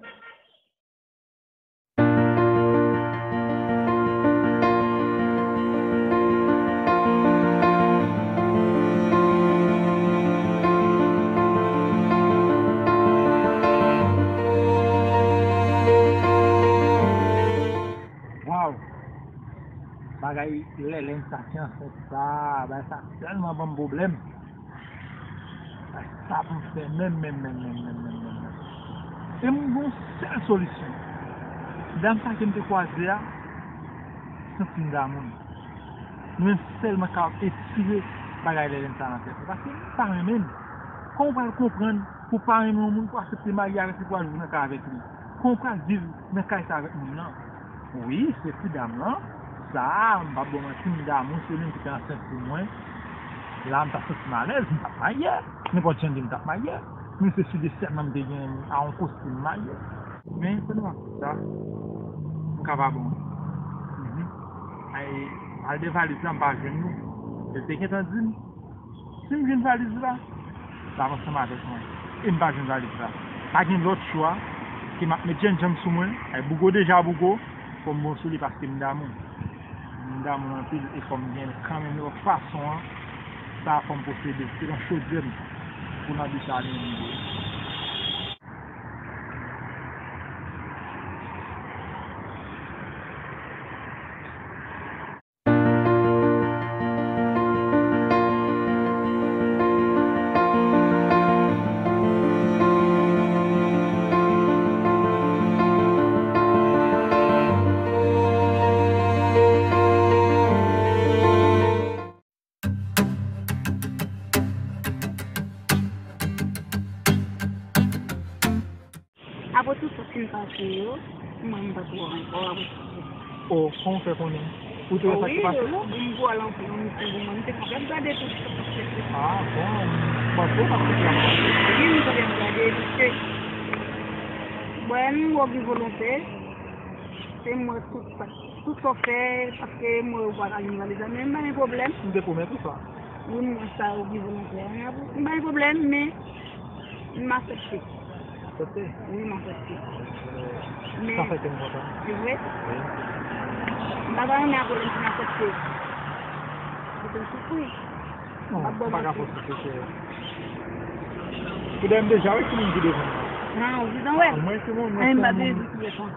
Waw! Bagay lèlèn sa ki ansent sa, bagay sa tèlman ban m pwoblèm. Sa pou m fè menm, menm, menm. E m gon sèl solisyon. Dam sa ke m te kwaze a, santi m damou l. Mwen sèlman ka etire bagay lèlèn sa nan tèt mwen. Paske m pa renmen l. Kòman w pral konprann pou w pa renmen yon moun, pou w aksepte marye avèk li, pou w al viv nan kay avèk li? Kòman w pral viv nan kay sa avèk moun nan? Wi, se ti dam lan. Sa a, m p ap ba w manti, m damou, se li menm ki te ansent pou mwen. La, m t ap santi m alèz, m t ap marye. Nenpòt jan m te, m t ap marye. Men se sou de sèlman m te gen a yon kote m marye. Men, fè nou ap sa, m ka pa bon. Mhm. Ay, al de valiz la, m pa jwenn li. Li te gentan di m, si m jwenn valiz la, l ap ansanm avèk mwen. E m pa jwenn valiz la. Pa gen lòt chwa ke m ap met jènjanm sou mwen. Ay, bougo deja bougo, fò m bon sou li paske m damou. M damou l anpil e fò m gen kanmenm yon fason an, sa fò m posede. Se yon chodyè m pou nan bis la li menm li ye. Apre tout sa fin pase yo, mwen m pa t wè w ankò apre tout sa. O, kòman w fè konnen? Ou te wè sa ki pase? Wi, m pral antre nan misyon pou mwen. M te kontan gade tout sa k ap pase. A, bon, m panse w t ap fè travay. Wi, m kontan gade, paske, bon, m wè w gen volonte. Se m wè tout sa. Tout sa w fè, paske m wè w pa ka jwenn valiz la, men m pa gen pwoblèm. M te pwomèt ou sa. Wi, m wè sa, ou gen volonte. M pa gen pwoblèm, men m aksepte. Aksepte? Wi, m aksepte. Men sa fè kè m kontan. Se vre? Wi. M pa ta renmen apre lè m fin aksepte. Ou te soufri. Non, m pa ka fè w soufri, cheri. Pou dèyè m deja wè ki moun ki devan m nan. Nan, ou gentan wè. Mwen, se mwen, mwen, se mwen.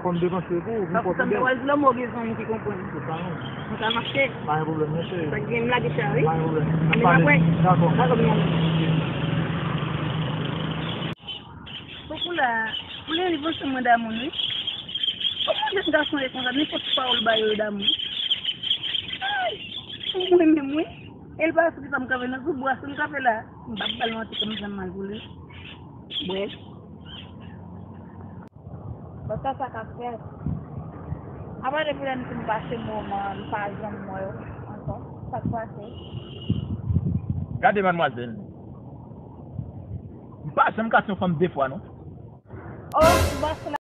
Fò m depanse pou ou, m pòte dèyè. Sa m te wè, lè m wè gen zanmi ki konprann. Se sa menm. Konsa mache. Pa gen pwoblèm, non, cheri. Sa gen m lage sa, wi. Pa gen pwoblèm. N ap pale. Dakò. Dakò, m ap. Koukou la, pou li, li panse mwen damou l, wi. Kòman jèn gason ye konsa, nenpòt pawòl ba yo, yo damou. Ay, mwen menm, wi. E l pa sou ki sa m kanpe nan sou bwa, si m kanpe la, m p ap ba l manti kòm jan m mal pou li. Brèf. Bon, sa, sa k ap fèt. Apa depi lè n fin pase moman, n pa janm wè ankò. Sa k pase? Gade madmwazèl. M pa janm kase yon fanm de fwa, non. Oh, m pa